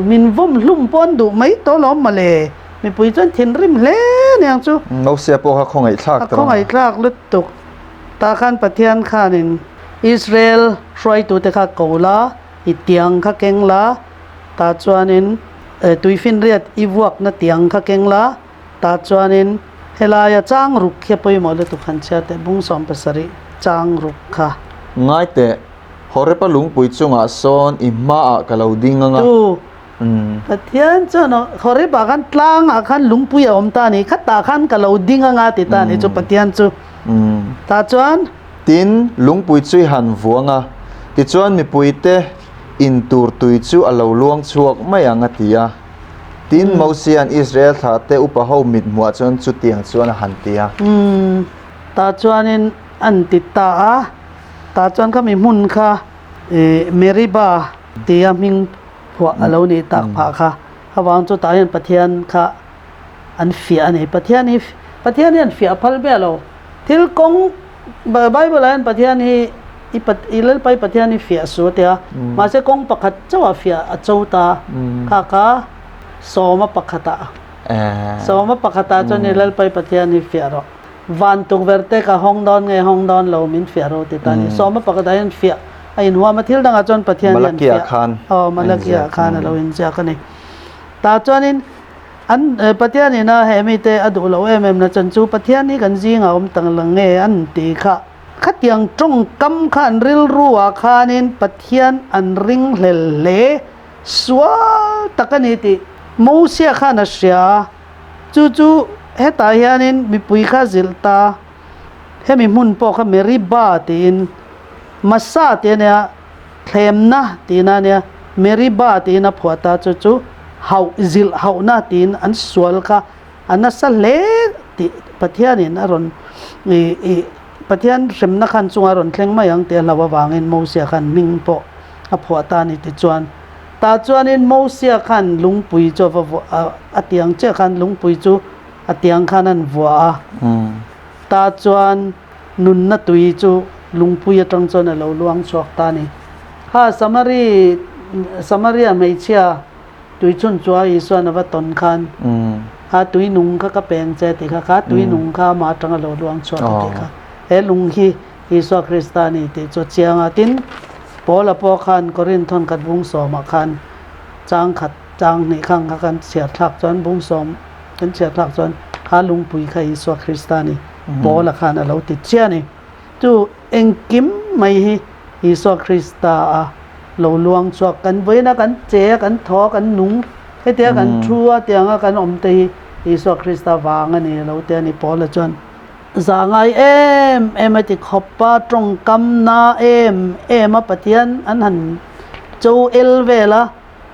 min vawm hlum pawh an duh mai tawh alawm mawle, mipui chuan thinrim hle aniang chu. Mosia pawh kha khawngaihthlak tawh. A khawngaihthlak lutuk. Tah khan Pathian khanin Israel hruaitute kha ko la, i tiang kha keng la, tah chuanin tuifinriat i vuakna tiang kha keng la, Tah chuanin helaia chang ruk khi a pawimawh lutuk han chhiar teh, bung 70 chang ruk kha. Ngai teh, Horeb-a lungpui chungah sawn i hmaah ka lo ding ang a. Tu Pathian chuan Horeb-ah khan tlangah khan lungpui a awm ta a ni, khatah khan ka lo ding ang a ti ta a ni chu Pathian chu. Tah chuan. Tin, lungpui chu i han vuang a, tichuan mipuite in tur tui chu a lo luang chhuak mai ang a ti a. Tin, Mosia'n Israel thlahte upa ho mithmuah chuan chutiang chuan a han ti a. Tah chuanin an ti ta a, tah chuan khami hmun kha Meribah tia hming phuah a lo nih tak phah kha. Avang chu tah hian Pathian kha an fiah a ni. Pathian hi Pathian hian fiah phal miah lo. Thil kawng Bible ah hian Pathian hi i i Lalpa i Pathian hi fiah su a ti a. Mahse kawng pakhat chauh ah fiah a cho ta. Kha kha sawma pakhatah sawma pakhatah chuan i Lalpa i Pathian hi fiah rawh. Van tukverh te ka hawng dawn nge hawng dawn lo min fiah rawh ti ta a ni. Sawma pakhatah hian fiah a inhuam a, thil dangah chuan Pathian hian fiah aw Malakia khan a lo inziak a ni. Tah chuanin an Pathianin a he mite a duh loh em em na chan chu Pathian hi kan zingah awm tak lang nge an ti kha. Khatiang tawngkam kha an rilru ah khanin Pathian an ringhlel hle sual tak a ni tih Mosia khan a hria a. Chu chu hetah hianin mipui kha zilh ta, hemi hmun pawh kha Meribah tiin, Massa tih a nia, thlemna tihna a nia, Meribah tiin a phuah ta, chu chu hauh, zilh hauhna tiin an sual kha a nasa hle tih Pathianin a rawn ih ih Pathian hremna khan chungah a rawn thleng mai ang tih a hlauh avangin Mosia khan hming pawh a phuah ta a ni tichuan. Tah chuanin Mosia khan lungpui chu a va vuah a, a tiang chiah khan lungpui chu a tiang khan an vuah a. Tah chuan nunna tui chu lungpui atang chuan a lo luang chhuak ta a ni. Kha Samari, Samaria hmeichhia tui chhun chua Isua'n a va tawn khan, Kha tui nung kha ka peng che tih kha, kha tui nung kha amah atang a lo luang chhuak a tih kha. He lung hi Isua Krista a ni tih chu a chiang a. Tin, Paula pawh khan Korinth thawnkhat bung sawmah khan chang khat, chang hnih khang kha kan chhiar thlak chuan bung sawm kan chhiar thlak chuan kha lungpui kha Isua Krista a ni, Paula khan a lo ti chiah a ni. Chu engkim mai hi Isua Krista a lo luang chhuak. Kan vawiina kan che a, kan thaw a, kan nung, hetia kan thu a, tianga kan awm te hi Isua Krista vang a ni a lo ti a ni Paula chuan. Za ngai em em a ti khawp a, tawngkam na em em a Pathian an han cho el vel a,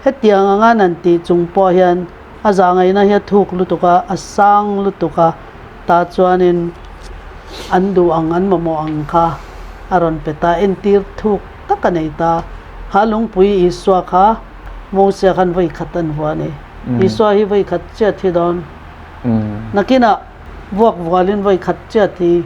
hetiang anga an han tih chung pawh hian a za ngaihna hi a thuk lutuk a, a sang lutuk a, tah chuanin an duh ang, an mamawh ang kha a rawn pe ta, entir thuk tak a nei ta. Kha lungpui Isua kha Mosia khan vawi khat an vuah a ni. Isua hi vawi khat chiah thi dawn. Nakinah. Vuak vualin vawi khat chiah thi.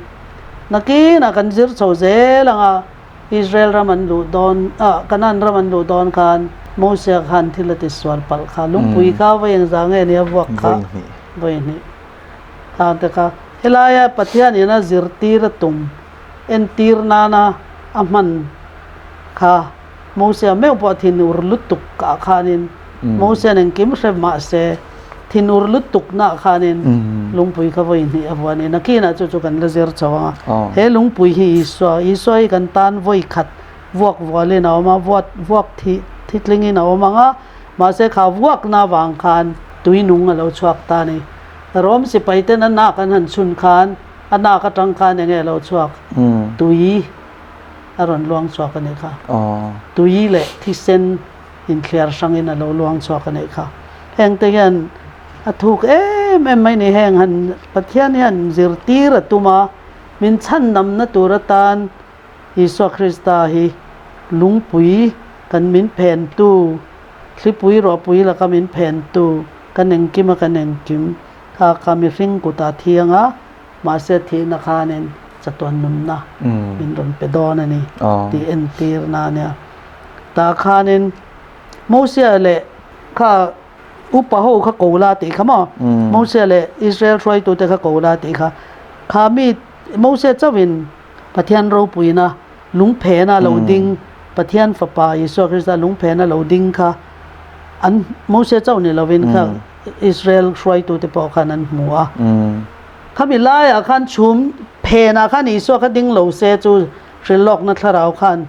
Nakinah kan zir chho zel ang a, Israel ram an luh dawn, ah, Canaan ram an luh dawn khan Mosia khan thil a ti sual palh kha, lungpui kha vawi engzah nge nia vuak kha? Vawi hnih. Khang te kha helaia Pathianin a zirtir a tum entir nana a hman kha. Mosia meuh pawh thinur lutuk ah khanin Mosia'n engkim hre mah se thinur lutukna khanin lungpui kha vawi hnih a vuah a ni. Nakinah chu chu kan la zir chho ang a. He lungpui hi Isua, Isua hi kan tan vawi khat vuak vualin a awm a, vuat vuak thi thitlingin a awm ang a, mahse kha vuakna avang khan tui nung a lo chhuak ta a ni. Rom sipai ten a nak an han chhun khan a nak atang khan enge a lo chhuak? Tui. a rawn luang chhuak a nih kha. Tui leh thisen inthliar hrangin a lo luang chhuak a nih kha. Hengte hian a thuk em em mai ni. Heng han Pathian hian zirtir a tum a, min chhandamna tur atan Isua Krista hi lungpui kan min phentu, thlipui ruahpui laka min phentu, kan engkim a kan engkim kha kha mihring kutah thiang a, Mahse thihna khanin chatuan nunna min rawn pe dawn a ni tih entirna a nia. Tah khanin Mosia leh kha upa ho kha ko la tih kha maw? Mosia leh Israel hruaitute kha ko la tih kha. Kha mi Mosia chauhin Pathian ropuina lungphena lo ding Pathian fapa Isua Krista lungphena lo ding kha an Mosia chauh ni lovin kha Israel hruaitute pawh khan an hmu a. Khami laiah khan chhum phenah khan Isua kha ding lo se chu hrilhlawkna thlarau khan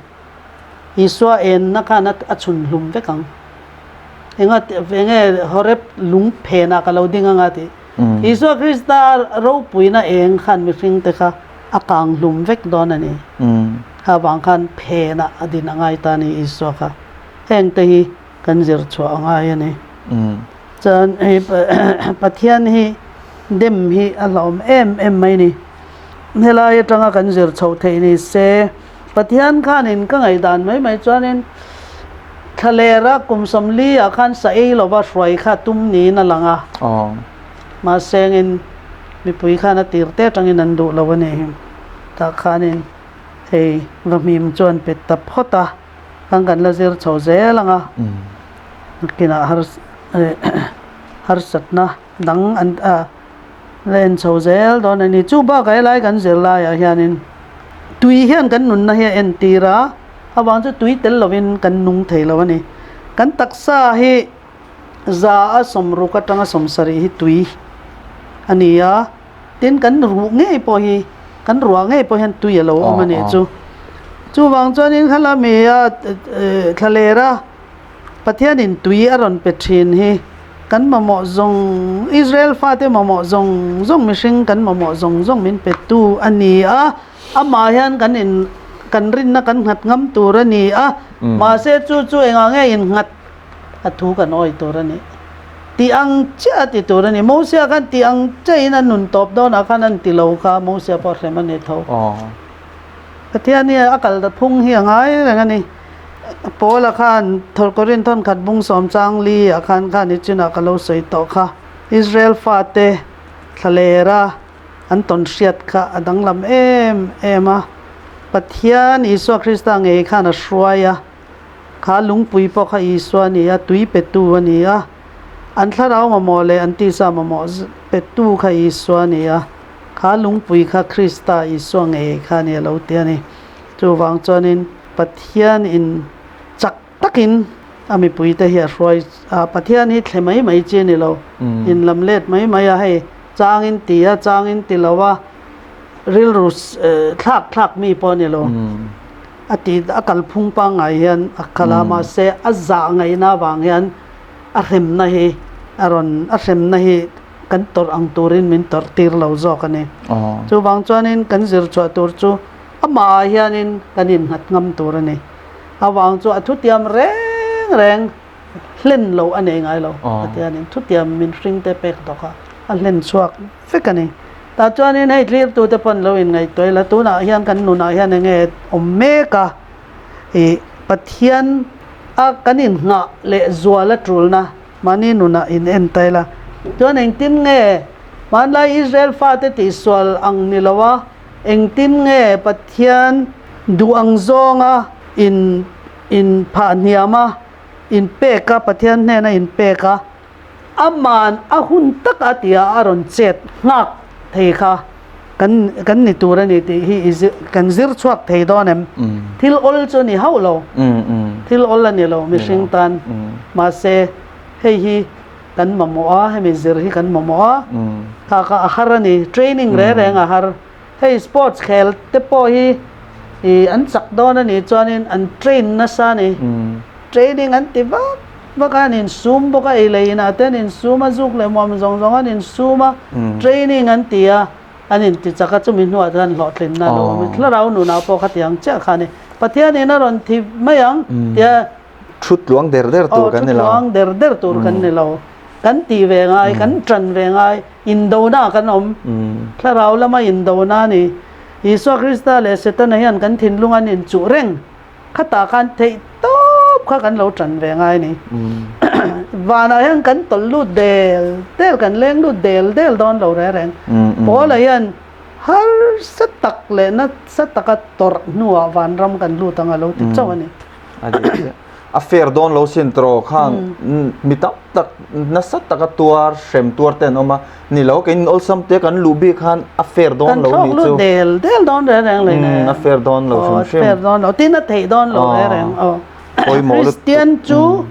Isua enna khan a chhun hlum vek ang. Enga enge Horeb lung phenah ka lo ding anga tih. Isua Krista ropuina eng khan mihring te kha a kang hlum vek dawn a ni. Kha vang khan phenah a din a ngai ta a ni Isua kha. Heng te hi kan zir chhuah a ngai a ni. Chuan hei Pathian hi dem hi a hlauhawm em em mai ni. Helai atanga kan zir chhoh theih ni se, Pathian khanin ka ngaihdan mai mai chuanin thlalera kum 40 ah khan sa ei lova hruai kha tum niin a lang a. Mahsengin mipui khan a tir te atangin an duh lo a ni. Tah khanin hei vahmim chuan pe ta phawt a. Kan kan la zir chho zel ang a, nakinah harsatna dang an la en chho zel dawn a ni. Chu bakah helai kan zir laiah hianin tui hian kan nunna hi a entir a, avang chu tui tel lovin kan nung thei lo a ni. Kan taksa hi za a 60 atanga 70 hi tui a ni a. Tin, kan ruh ngei pawh hi, kan ruah ngei pawh hian tui a lo awm a nih chu. Chuvang chuanin khalami a thlalera Pathianin tui a rawn pe thin hi kan mamawh zawng, Israel fate mamawh zawng zawng, mihring kan mamawh zawng zawng min petu a ni a. Amah hian kan in, kan rinna kan nghat ngam tur a ni a. Mahse chu chu engah nge innghat a thu kan awih tur a ni. Ti ang chiah a ti tur a ni. Mosia khan ti ang chiahin a nun tawp dawnah khan an ti lo kha Mosia pawh hrem a ni tho. Pathian hi a kal phung hi a ngai reng a ni. Paula khan Thawlkawrin thawnkhat bung sawm chang li ah khan khan i chinah ka lo sawi tawh kha. Israel fate thlalera an tawn hriat kha a danglam em em a. Pathian Isua Krista ngei khan a hruai a. Kha lungpui pawh kha Isua a ni a, tui petu a ni a. An thlarau mamawh leh an tisa mamawh petu kha Isua a ni a. Kha lungpui kha Krista Isua ngei kha a ni a lo ti a ni. Chuvang chuanin Pathianin chak takin a mipuite hi a hruai a, Pathian hi thle mai mai chi a ni lo. Inlam let mai mai a, hei changin ti a, changin ti lo a, rilru thlak thlak mi pawh a ni lo. A ti a kalphung pangngai hian a kal a, mahse a zah ngaihna avang hian a hremna hi a rawn a hremna hi kan tawrh ang turin min tawrh tir lo zawk a ni. Chuvang chuanin kan zir chhuah tur chu amahah hianin kan innghat ngam tur a ni. Avang chu a thutiam reng reng hlen lo a nei ngai lo. Pathianin thutiam min hringte pek tawk a, a hlen chhuak vek a ni. Tah chuanin hei thlirtute pawn lo inngaihtuah ila, tunah hian kan nunah hian eng nge awm mek a, ih Pathian a kan innghah leh zual a tulna mahni nunah in en ta ila. Chuan engtin nge hmanlai Israel fate tihsual ang ni lo a, engtin nge Pathian duh ang zawnga in inphah hniam a, inpek a, Pathian hnena inpek a, Aman a hun tak a tia a rawn chet nghak thei kha kan kan ni tur a ni tih hi i zir kan zir chhuak thei dawn em? Thil awl chu a ni hauh lo. Thil awl a ni lo mihring tan. Mahse hei hi kan mamawh a, hemi zir hi kan mamawh a, kha kha a har a ni. Training reng reng a har. Hei sports khel te pawh hi ih an chak dawn a nih chuanin an train nasa a ni. Training an ti vak vak a, an insum bawk a, ei leh inah te an insum a, zuk leh muam zawng zawng an insum a, training an ti a, an inti chak a, chumi hnuah chuan hlawhtlinna a lo awm a. Thlarau nunah pawh khatiang chiah kha a ni. Pathianin a rawn thi mai ang tia. Thu tluang der der tur kan ni lo. Thu tluang der der tur kan ni lo. Kan tih ve ngai, kan ṭan ve ngai, indona kan awm. Thlarau lama indona a ni. Isua Krista leh Setana hian kan thinlung an inchuh reng. Khatah khan theih tawp kha kan lo ṭan ve ngai a ni. Vanah hian kan tawlh lut del del, kan leng lut del del dawn lo reng reng. Paula hian harsa tak leh nasa taka tawrh hnuah vanram kan lut ang a lo ti chauh a ni. A dik chiah. A fair dawn lo sin tawh khang mi tam tak nasa taka tuar hrem tuar te an awm a, ni lo kei awlsam te kan luh bik khan a fair dawn lo nih chu. Kan thlawk lut del del dawn reng reng leh nen. A fair dawn lo hrim hrim. Fair dawn lo, tin a theih dawn lo reng reng. Pawimawh lutuk. Kristian chu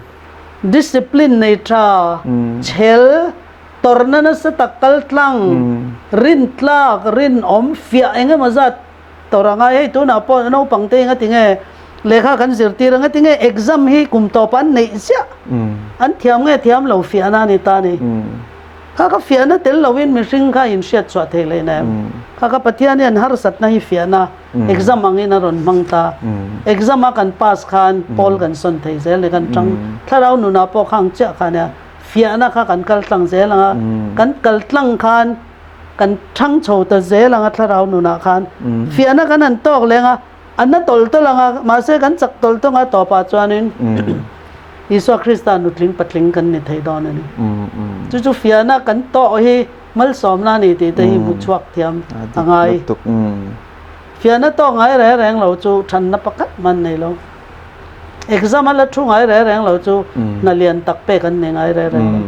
discipline nei tha, chhel, tawrhna nasa tak kal tlang, rintlak, rinawm, fiah engemaw zat Tawrh a ngai, hei tunah pawh naupang te enga tinge Lehkha kan zirtir anga tinge exam hi kum tawp an neih ziah. An thiam nge thiam lo fiahna a ni ta a ni. Kha ka fiahna tel loin mihring kha inhriat chhuah thei leh nem. Kha ka Pathian hian harsatna hi fiahna exam angin a rawn hmang ta. Exam a kan pass khan pawl kan sawn thei zel ni kan tang thlarau nunah pawh kha ang chiah kha nia fiahna kha kan kal tlang zel anga kan kal tlang khan kan thang chho ta zel anga thlarau nunah khan fiahna kan han tawk leng a A na tawlh tawlh ang a, mahse kan chak tawlh tawng a tawpah chuanin Isua Krista nutling patling kan ni thei dawn a ni. Chu chu fiahna kan tawh hi malsawmna a ni tih te hi hmu chhuak thiam a ngai. Fiahna tawk ngai reng reng lo chu thanna pakhat hman nei lo. Exam a la thu ngai reng reng lo chu hna lian tak pek an ni ngai reng reng lo.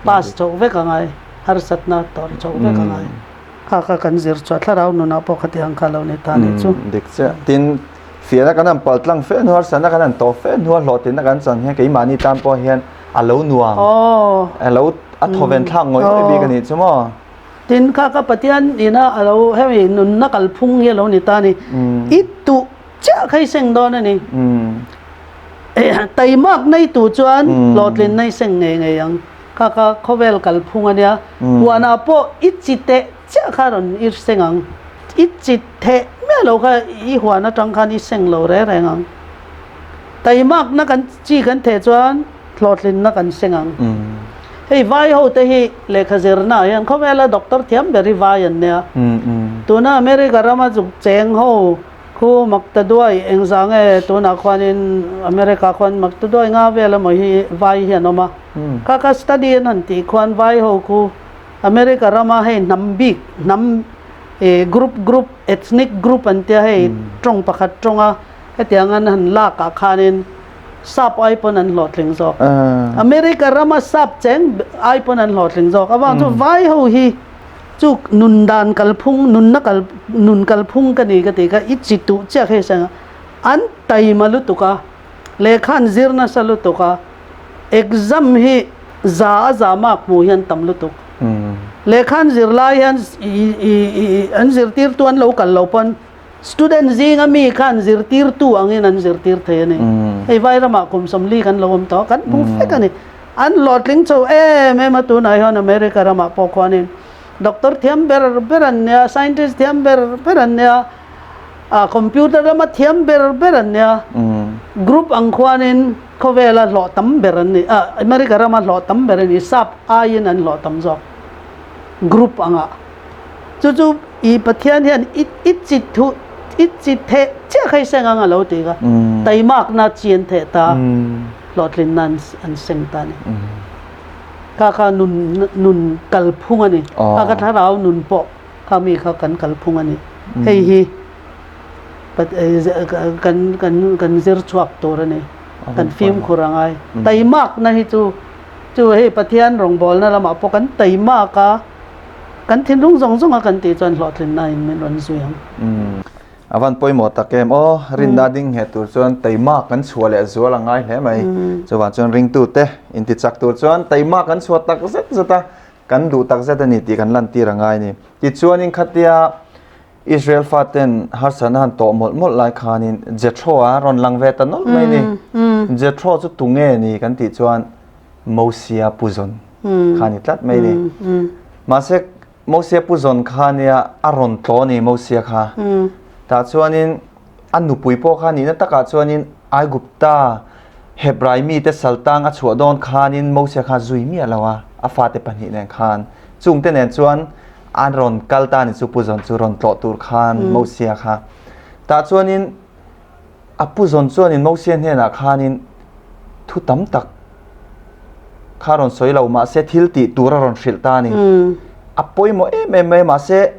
Pass chhoh vek a ngai, harsatna tawrh chhoh vek a ngai. Kha kha kan zir chuah thlarau nunah pawh khati ang kha lo ni ta nih chu. Dik chiah. Tin, fiahna kan han pal tlang fe hnu, harsatna kan han tawh fe hnu a hlawhtlinna kan chan hian keimahni tan pawh hian a lo nuam, a lo a thawven thlak ngawih ngawih bik a nih chu maw? Tin, kha kha Pathian ina a lo hemi nunna kalphung hi a lo ni ta a ni. I tuh chiah kha i seng dawn a ni. Taimak nei tu chuan hlawhtlinna i seng ngei ngei ang. Kha kha khawvel kalphung a nia. Huanah pawh i chi teh chiah kha rawn i seng ang. I chi theh miah lo kha i huan atang khan i seng lo reng reng ang. Taimakna kan chi kan theh chuan hlawhtlinna kan seng ang. Hei vai ho te hi lehkha zirna ah hian khawvela doctor thiam ber hi vai an nia. Tuna America rama zuk cheng ho Khu Maktaduai engzah nge tunah khuanin America khuan Maktaduai nga vel emaw hi vai hi an awm a. Kha kha study an han tih khuan vai ho khu America rama hei hnam bik hnam ih group group ethnic group an tia hei tawng pakhat tawnga hetiang an han lak ah khanin sap ai pawn an hlawhtling zawk. America rama sap cheng ai pawn an hlawhtling zawk. Avang chu vai ho hi Chu nun dan kalphung, nunna kal, nun kalphung ka ni ka ti kha i chi tuh chiah kha i seng a, an taima lutuk a, lehkha an zir nasa lutuk a, exam hi za a za mark hmuh hi an tam lutuk. Lehkha an zir lai hian i i i an zirtirtu an lo kal lo pawn student zinga mi khan zirtirtu angin an zirtir thei a ni. Hei Vairamah kum 40 kan lo awm tawh a, kan hmu vek a ni. An hlawhtling chho em em a, tunah hian America ramah pawh khuanin doctor thiam ber ber an nia, scientist thiam ber ber an nia, ah computer lama thiam ber ber an nia, group ang khuanin khawvela hlawh tam ber an ni, ah America rama hlawh tam ber an ni, sap aiin an hlawh tam zawk group angah. Chu chu i Pathian hian i i chi thu i chi theh chiah kha i seng ang a lo ti kha, taimakna chi an theh ta. Hlawhtlinna an seng ta a ni. Kha kha nun nun kalphung a ni. Kha kha thlarau nun pawh kha mi kha kan kalphung a ni. Hei hi kan kan kan zir chhuak tur a ni. Kan fimkhur a ngai. Taimakna hi chu chu hei Pathian rawngbawlna lamah pawh kan taimak a, kan thinlung zawng zawng a kan tih chuan hlawhtlinna in min rawn zui ang. A van pawimawh tak em aw, rinna ding ngheh tur chuan taimak kan chhuah leh zual a ngai hle mai. Chuvang chuan ringtute intichak tur chuan taimak kan chhuah tak zet zet a, kan duh tak zet a ni tih kan lantir a ngai a ni. Tichuanin khatia Israel faten harsatna han tawh mawlh mawlh lai khanin Jethro a rawn lang ve ta nawlh mai a ni. Jethro chu tunge ni kan tih chuan Mosia Puzawn kha a ni tlat mai a ni. Mahse Mosia pu zawn kha nia a rawn tlaw ni Mosia kha. Tah chuanin a nupui pawh kha nihna takah chuanin Aigupta Hebrai mite saltang a chhuah dawn khanin Mosia kha zui miah lo a, a fate pahnih nen khan. Chungte nen chuan an rawn kal ta ni chu pu zawn chu rawn tlawh tur khan Mosia kha. Tah chuanin A pu zawn chuanin Mosia hnenah khanin thu tam tak kha rawn sawi lo mahse thil tih tur a rawn hrilh ta a ni. A pawimawh em em mai mahse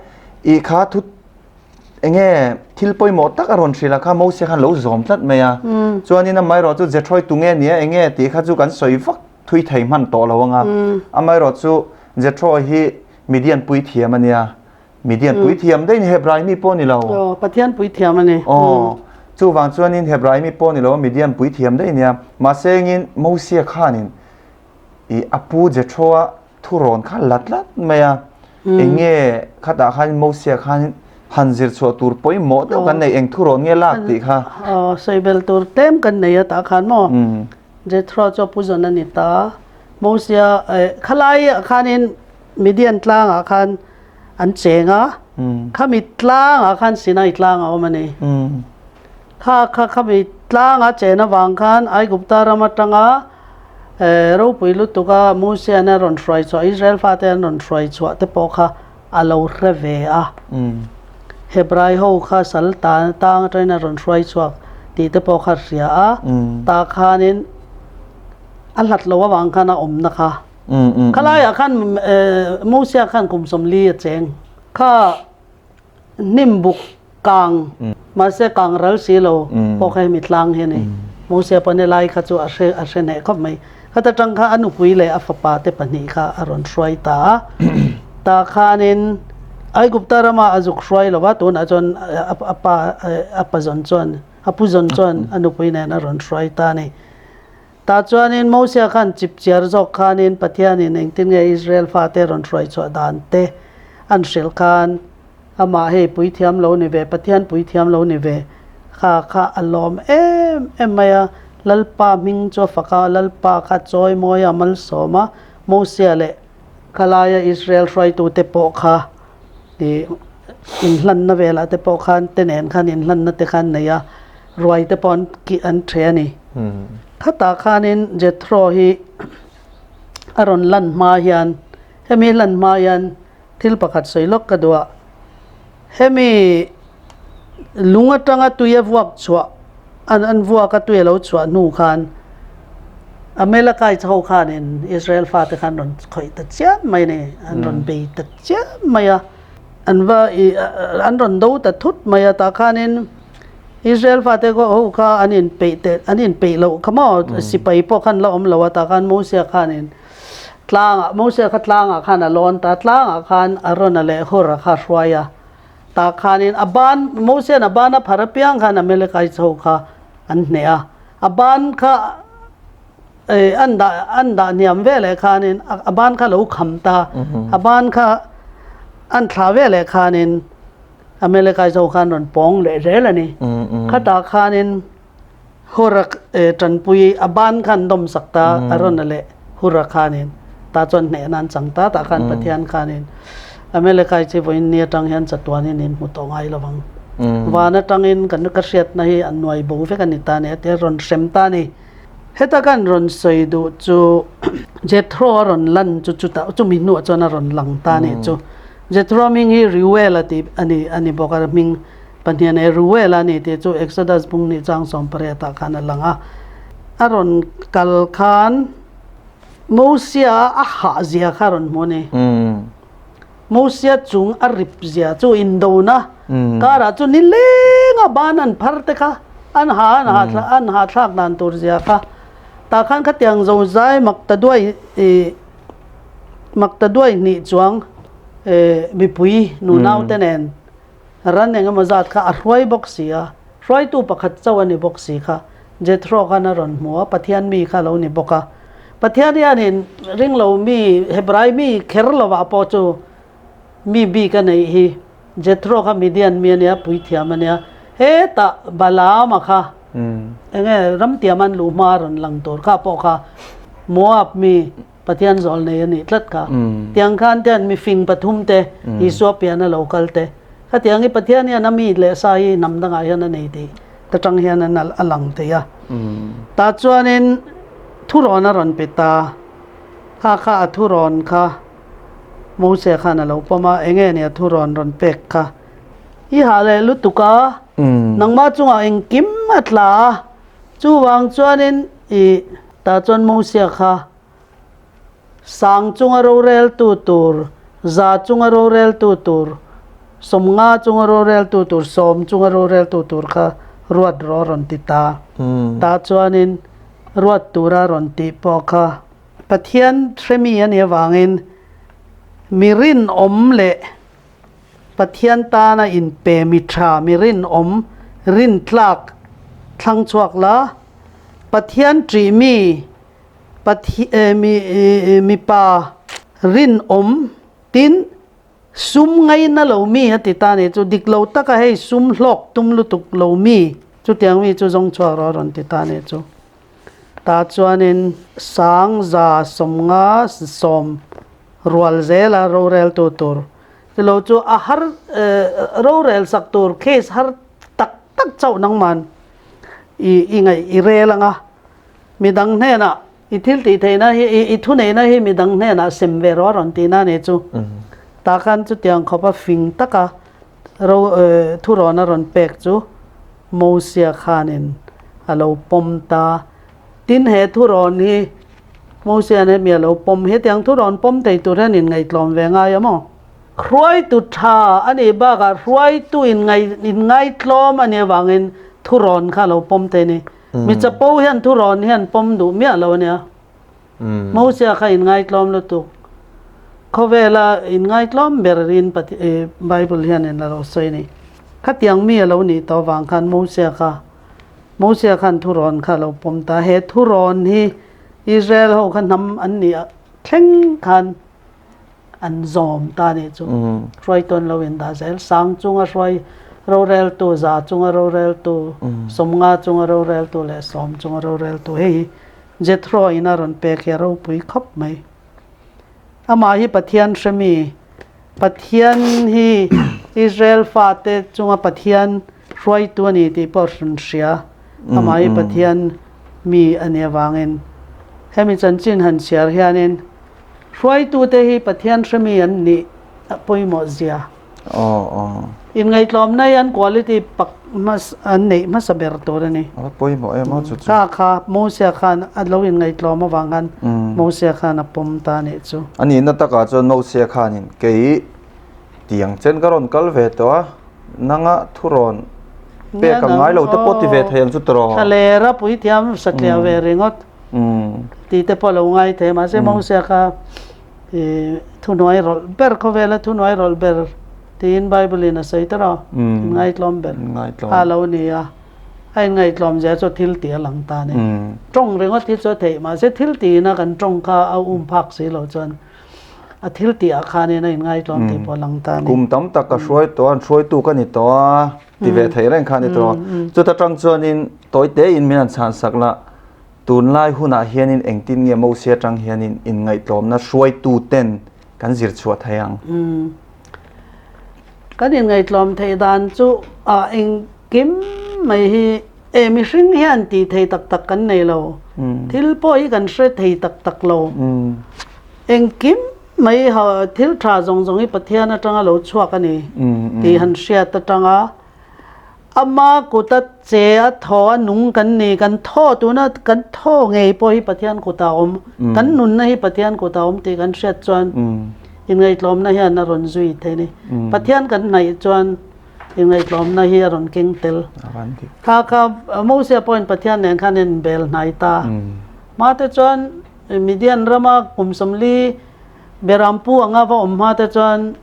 i kha thu enge thil pawimawh tak a rawn hrilh a kha Mosia khan lo zawm tlat mai a. Chuanin amaherawh chu Jethro tunge nia enge tih kha chu kan sawi vak thui thei hman tawh lo anga. Amaherawh chu Jethro hi Midian puithiam a nia. Midian puithiam daih ni Hebrai mi pawh ni lo. Aw, Pathian puithiam a ni. Aw, chuvang chuanin Hebrai mi pawh ni lo, Midian puithiam daih nia. Mahse engin Mosia khanin i a pu Jethro-a thurawn kha la tlat mai a. Eng nge khatah khanin Mosia khanin Han zir chhuah tur pawimawh deuh kan nei, eng thurawn nge lak tih kha. Aw, sawi bel tur tlem kan nei a tah khan maw? Jethro chu a pu zawn a ni ta. Mosia khalai ah khanin Midian tlangah khan an cheng a, khami tlangah khan Sinai tlang a awm a ni. Kha kha khami tlanga chen avang khan Aigupta ram atanga ropui lutuka Mosia'n a rawn hruai chhuah, Israel fate an rawn hruai chhuah te pawh kha a lo hre ve a. Hebrai ho kha sal tang atangin a rawn hruai chhuak tih te pawh kha hria a, tah khanin a hlat lo avang khan a awmna kha. Khalaiah khan Mosia khan kum 40 a cheng kha. Hnim buk kang, mahse kang ral si lo pawh kha hemi tlang hi a ni. Mosia pawn helai kha chu a hre a hre hneh khawp mai. Khata tang kha a nupui leh a fapa te pahnih kha a rawn hruai ta a. Tah khanin Aigupta rama a zuk hruai lo va, tunah chuan a pa a pa zawn chuan a pu zawn chuan a nupui nen a rawn hruai ta a ni. Tah chuanin Mosia khan chipchiar zawk khanin Pathianin engtin nge Israel fate rawn hruai chhuah dan te an hrilh khan amah hei puithiam lo ni ve, Pathian puithiam lo ni ve kha kha a lawm em em mai a, Lalpa hming chu a fak a, Lalpa kha chawi mawi a malsawm a, Mosia leh khalaia Israel hruaitute pawh kha ih inhlanna velah te pawh khan te nen khan inhlanna te khan nei a, ruai te pawh an kih an ṭhe a ni. Khatah khanin Jethro hi a rawn lan hma hian hemi lan hma hian thil pakhat sawi lawk ka duh a, hemi lung atanga tui a vuak chhuah an an vuak a tui a lo chhuah hnu khan Amalekites ho khanin Israel fate khan rawn khawih ta chiam mai a ni, an rawn bei ta chiam mai a, an va ih an rawn do ta thut mai a, tah khanin Israel fate ho kha an inpeih teh an inpeih loh kha maw sipai pawh khan la awm lo a, tah khan Mosia khanin tlangah Mosia kha tlangah khan a lawn ta, tlangah khan Arona leh Hura kha a hruai a. Tah khanin a ban, Mosia'n a ban a phar apiang khan Amalekites ho kha an hneh a. A ban kha an dah an dah hniam veleh khanin a ban kha lo kham ta. A ban kha an thlah veleh khanin Amalekites ho khan rawn pawng leh zel a ni. Khatah khanin Hura tanpui a ban khan dawm sak ta a rawn a leh Hura khanin tah chuan hnehna an chang ta tah khan Pathian khanin Amelekai chi vawiin ni atang hian chatuanin in hmu tawh ngai lo vang. Van atangin kan ka hriatna hi an nuai bo vek a ni ta a ni a ti a rawn hrem ta a ni. Heta kan rawn sawi duh chu Jethro a rawn lan chu chutah chumi hnuah chuan a rawn lang ta a nih chu. Jethro hming hi Reuel a tih a ni a ni bawk a hming Pahnian e Reuel a ni tih chu Exodus bung nih chang 18 ah khan a lang a. A rawn kal khan Mosia a hah zia kha a rawn hmu a ni. Mosia chung a rip zia chu indona karah chu nileng a ban an phar te kha an ha an ha an ha thlak dan tur zia kha tah khan khatiang zozai mak ta duai ih mak ta duai hnih chuang mipui nunau te nen Ran eng emaw zat kha a hruai bawk si a, hruaitu pakhat chauh a ni bawk si kha. Jethro khan a rawn hmu a, Pathian mi kha a lo ni bawk a. Pathian hianin ringlo mi, Hebrai mi kher lovah pawh chu mi bik a neih hi. Jethro kha Midian mi a nia, puithiam a nia. Hetah Balaama kha eng nge ramtiam an luh hma a rawn lang tur kha pawh kha Moab mi, Pathian zawl nei a nih tlat kha. Tiang khan te an mifing pathum te Isua pian a lo kal te. Khatiang hi Pathian hian a mi leh sa hi hnam dangah hian a nei tih ta tang hian a lang thei a. Tah chuanin thurawn a rawn pe ta. Kha kha a thurawn kha Mose khan a lo pawm a, enge ni a thurawn rawn pek kha. I hah leh lutuk a, nangmah chungah engkim a tla a, chuvang chuanin i Tah chuan Mosia kha sang chunga roreltu tur, za chunga roreltu tur, 50 chunga roreltu tur, 10 chunga roreltu tur kha ruat rawh a rawn ti ta. Tah chuanin ruat tura rawn tih pawh kha Pathian hremi a nih avangin mi rinawm leh Pathian tana inpe mi tha, mi rinawm, rintlak thlang chhuak la, Pathian ṭih mi, mipa rinawm tin Sum ngaina lo mi a ti ta nih chu, dik lo taka hei sum hlawk tum lutuk lo mi, chutiang mi chu zawng chhuak rawh a rawn ti ta nih chu. Tah chuanin sangza sawmnga sawm rual zela roreltu tur tilo chu a har rorel sak tur case har tak tak chauh nangman i i ngaih i rel anga midang hnenah i thil tih theihna hi i i thuneihna hi midang hnenah sem ve rawh a rawn tihna a nih chu. Tah khan chutiang khawpa fing taka ro thurawn a rawn pek chu Mosia khanin a lo pawm ta. Tin, he thurawn hi Mosia'n hemi a lo pawm. Hetiang thurawn pawm thei tur hian inngaihtlawm ve ngai a maw? Hruaitu tha a nih bakah hruaitu inngaihtlawm a nih avangin thurawn kha a lo pawm thei a ni. Mi chapo hian thurawn hian pawm duh miah lo a nia. Mosia kha inngaihtlawm lutuk. Khawvela inngaihtlawm ber in Bible hianin a lo sawi a ni. Khatiang mi a lo nih tawh avang khan Mosia kha Mosia khan thurawn kha a lo pawm ta. He thurawn hi Israel ho kha hnam an nih thleng khan an zawm ta nih chu. Hruaitu an lo indah zel. Sang chunga hruai roreltu, za chunga roreltu, sawmnga chunga roreltu leh sawm chunga roreltu hei hi Jethro in a rawn pek hi a ropui khawp mai. Amah hi Pathian hre mi, Pathian hi Israel fate chunga Pathian hruaitu a ni tih pawh hran hria. Amah hi Pathian mi a nih avangin hemi chanchin han chhiar hianin Hruaitute hi Pathian hremi an nih pawimawh zia. Inngaihtlawmna hi an quality pak an neih hmasa ber tur a ni. A va pawimawh em aw chu chu. Kha kha Mosia khan a lo inngaihtlawm avang khan Mosia khan a pawm ta a nih chu. A nihna takah chuan Mosia khanin kei tiang chen ka rawn kal ve tawh a, nanga thurawn pek ang ngai lo te pawh ti ve thei ang chu tawh. Thlalera puithiam satliah ve ringawt. Tih te pawh a lo ngai thei a, mahse Mosia kha thuhnuai rawlh ber khawvela thuhnuai rawlh ber tiin Bible in a sawi ta rawh, inngaitlawm ber a lo ni a, a inngaitlawm zia chu thil tih a lang ta a ni. Tawng ringawt hi chu a theih, mahse thil tihna kan tawng kha a um phak si lo chuan a thil tihah khanin a inngaitlawm tih pawh a lang ta a ni. Kum tam tak ka hruai tawh a, an hruaitu ka ni tawh a ti ve thei reng kha a ni tawh a, chuta tang chuanin tawi tein min han chhansak la, Tunlai hunah hianin engtin nge Mosia atang hianin inngaihtlawmna hruaituten kan zir chhuah thei ang? Kan inngaihtlawm theih dan chu ah engkim mai hi e mihring hian tih thei tak tak kan nei lo. Thil pawh hi kan hre thei tak tak lo. Engkim mai thil tha zawng zawng hi Pathian atanga lo chhuak a ni tih han hriat atanga Ama kuta che a thaw a nung kan ni, kan thaw tuna kan thaw ngei pawh hi Pathian kuta awm, kan nunna hi Pathian kuta awm tih kan hriat chuan inngaihtlawmna hian a rawn zui thei a ni. Pathian kan hnaih chuan inngaihtlawmna hi a rawn keng tel. Kha kha Mosia pawhin Pathian nen khan a inbel hnai ta. Hmate chuan Midian rama kum 40 Berampu anga va awm hma te chuan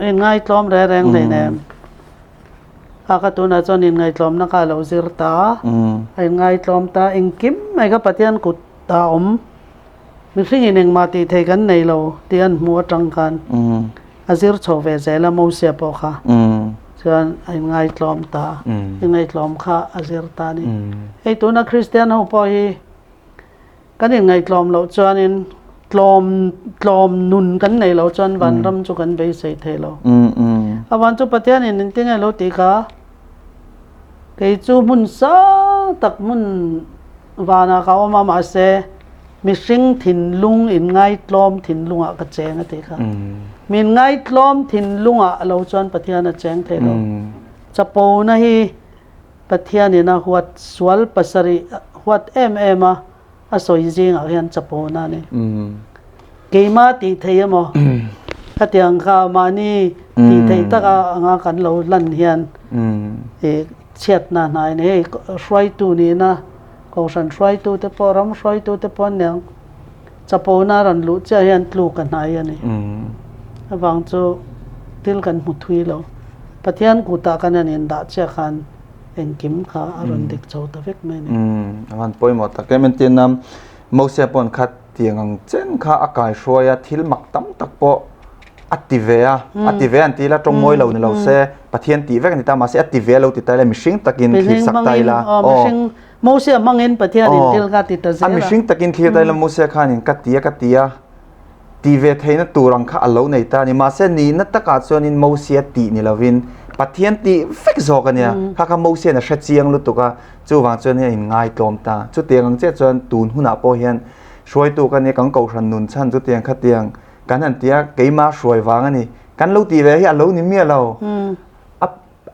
inngaihtlawm reng reng hleinem. Kha kha tunah chuan inngaihtlawmna kha a lo zir ta, a inngaihtlawm ta. Engkim mai kha Pathian kut a awm. Mihringin engmah tih thei kan nei lo tih an hmuh atang khan a zir chho ve zel a Mosia pawh kha chuan a inngaihtlawm ta, inngaihtlawm kha a zir ta a ni. Hei tuna Kristian ho pawh hi Kan inngaihtlawm loh chuanin tlawm tlawm nun kan nei lo chuan vanram chu kan beisei thei lo. A van chu Pathianin engtin nge lo tih kha kei chu hmun sang tak hmun vanah ka awm a mahse mihring thinlung inngaitlawm thinlungah ka cheng a tih kha. Min ngaitlawm thinlungah lo chuan Pathian a cheng thei lo. Chapona hi Pathianin a huat sual pasarih huat em em a, a sawi zingah hian chapona a ni. Keimah tih theih emaw khatiang kha mahni tih theih taka anga kan lo lan hian chhiatna hnai a ni. Hei hruaitu nihna, kohhran hruaitu te pawh, ram hruaitu te pawh an niang. Chapona rawn luh chiah hian tluk a hnai a ni. Avang chu thil kan hmu thui lo. Pathian kutah kan han indah chiah khan engkim kha a rawn dik chho ta vek mai a ni. A van pawimawh tak em entir nan Mosia pawn kha tiang ang chen kha a kaihruai a, thil mak tam tak pawh. A ti ve a, a ti ve an ti ila tawng mawi lo ni lo se, Pathian tih vek a ni ta, mahse a ti ve lo ti ta ila mihring takin thlir sak ta ila. Aw, mihring Mosia hmangin Pathianin thil kha ti ta zel a. A mihring takin thlir ta ila Mosia khanin ka ti a ka ti a, ti ve theihna tur ang kha a lo nei ta a ni. Mahse nihna takah chuanin Mosia tih ni lovin Pathian tih vek zawk a nia. Kha kha Mosia'n a hre chiang lutuk a, chuvang chuan a inngaitlawm ta. Chutiang ang chiah chuan tun hunah pawh hian hruaitu ka nia, kan kohhran nun chhan chutiang khatiang kan han ti a, keimah hruai vang a ni. Kan lo tih ve hi a lo ni miah lo. A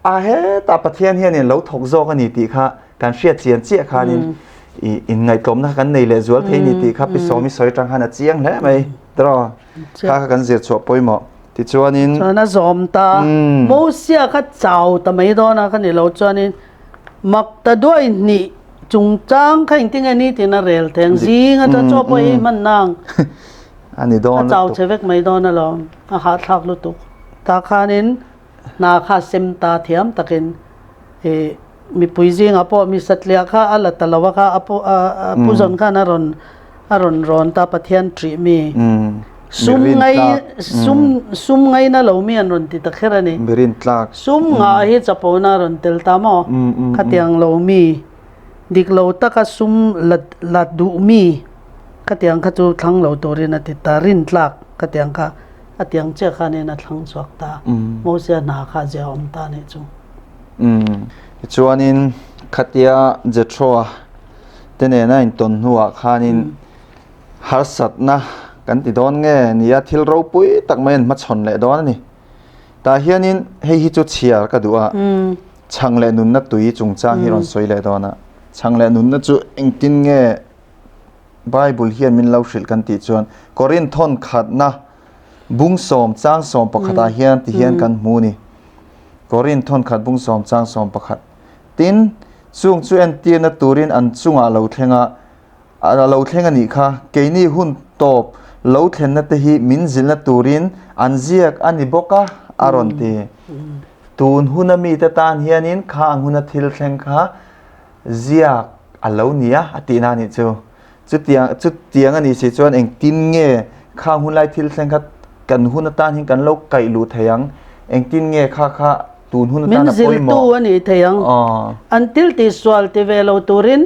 a hetah Pathian hianin lo thawk zawk a ni tih kha kan hriat chian chiah khanin i inngaihtlawmna kha kan nei leh zual thei a ni tih kha Pi Sawmi sawi atang khan a chiang hle mai. Tiraw? Kha kha kan zir chhuah pawimawh. Tichuanin. Chuan a zawm ta. Mosia kha chau ta mai dawn a kha ni lo chuanin mak ta duai hnih chungchang kha engtin nge ni tiin a rel theng zing atang chaw pawh ei hman nang. A ni dawn lutuk. A chau che vek mai dawn alawm. A hahthlak lutuk. Tah khanin hna kha sem ta thiam takin ih mipui zingah pawh mi satliah kha a la ta lo a kha a pu a pu zawn khan a rawn a rawn rawn ta Pathian ṭih mi sum ngai sum sum ngaina lo mi an rawn ti ta kher a ni. Sum ngah hi chapona a rawn tel ta maw? Khatiang lo mi dik lo taka sum la la duh mi khatiang kha chu thlang lo turin a ti ta rintlak khatiang kha. A tiang chiah khanin a thlang chhuak ta. Mosia hna kha zia awm ta nih chu. Umm. Tichuanin khatia Jethro-a te nena intawn hnuah khanin harsatna kan ti dawn nge nia thil ropui tak mai an hmachhawn leh dawn a ni. Tah hianin hei hi chu chhiar ka duh a, chhang leh nunna tui chungchang hi rawn sawi leh dawn a. Chhang leh nunna chu engtin nge Bible hian min lo hrilh kan tih chuan Korinth thawn khatna bungsawm changsawm pakhatah hian ti hian kan hmu ni. Korinth thawn khat bungsawm changsawm pakhat. Tin, chung chu entirna turin an chungah lo thleng a, a lo thleng a nih kha, keini hun tawp lo thlenna te hi min zilhna turin an ziak a ni bawk a, a rawn ti. Tun huna mite tan hianin kha ang huna thil thleng kha Ziak a lo ni a, a tihna a nih chu. Chutiang chutiang a nih si chuan engtin nge khang hunlai thil thleng kha kan hun atan hian kan lo kaih luh thei ang? Engtin nge kha kha tun hun atan a Min pawimawh? ziltu a nih thei ang. An thil tihsual ti ve lo turin,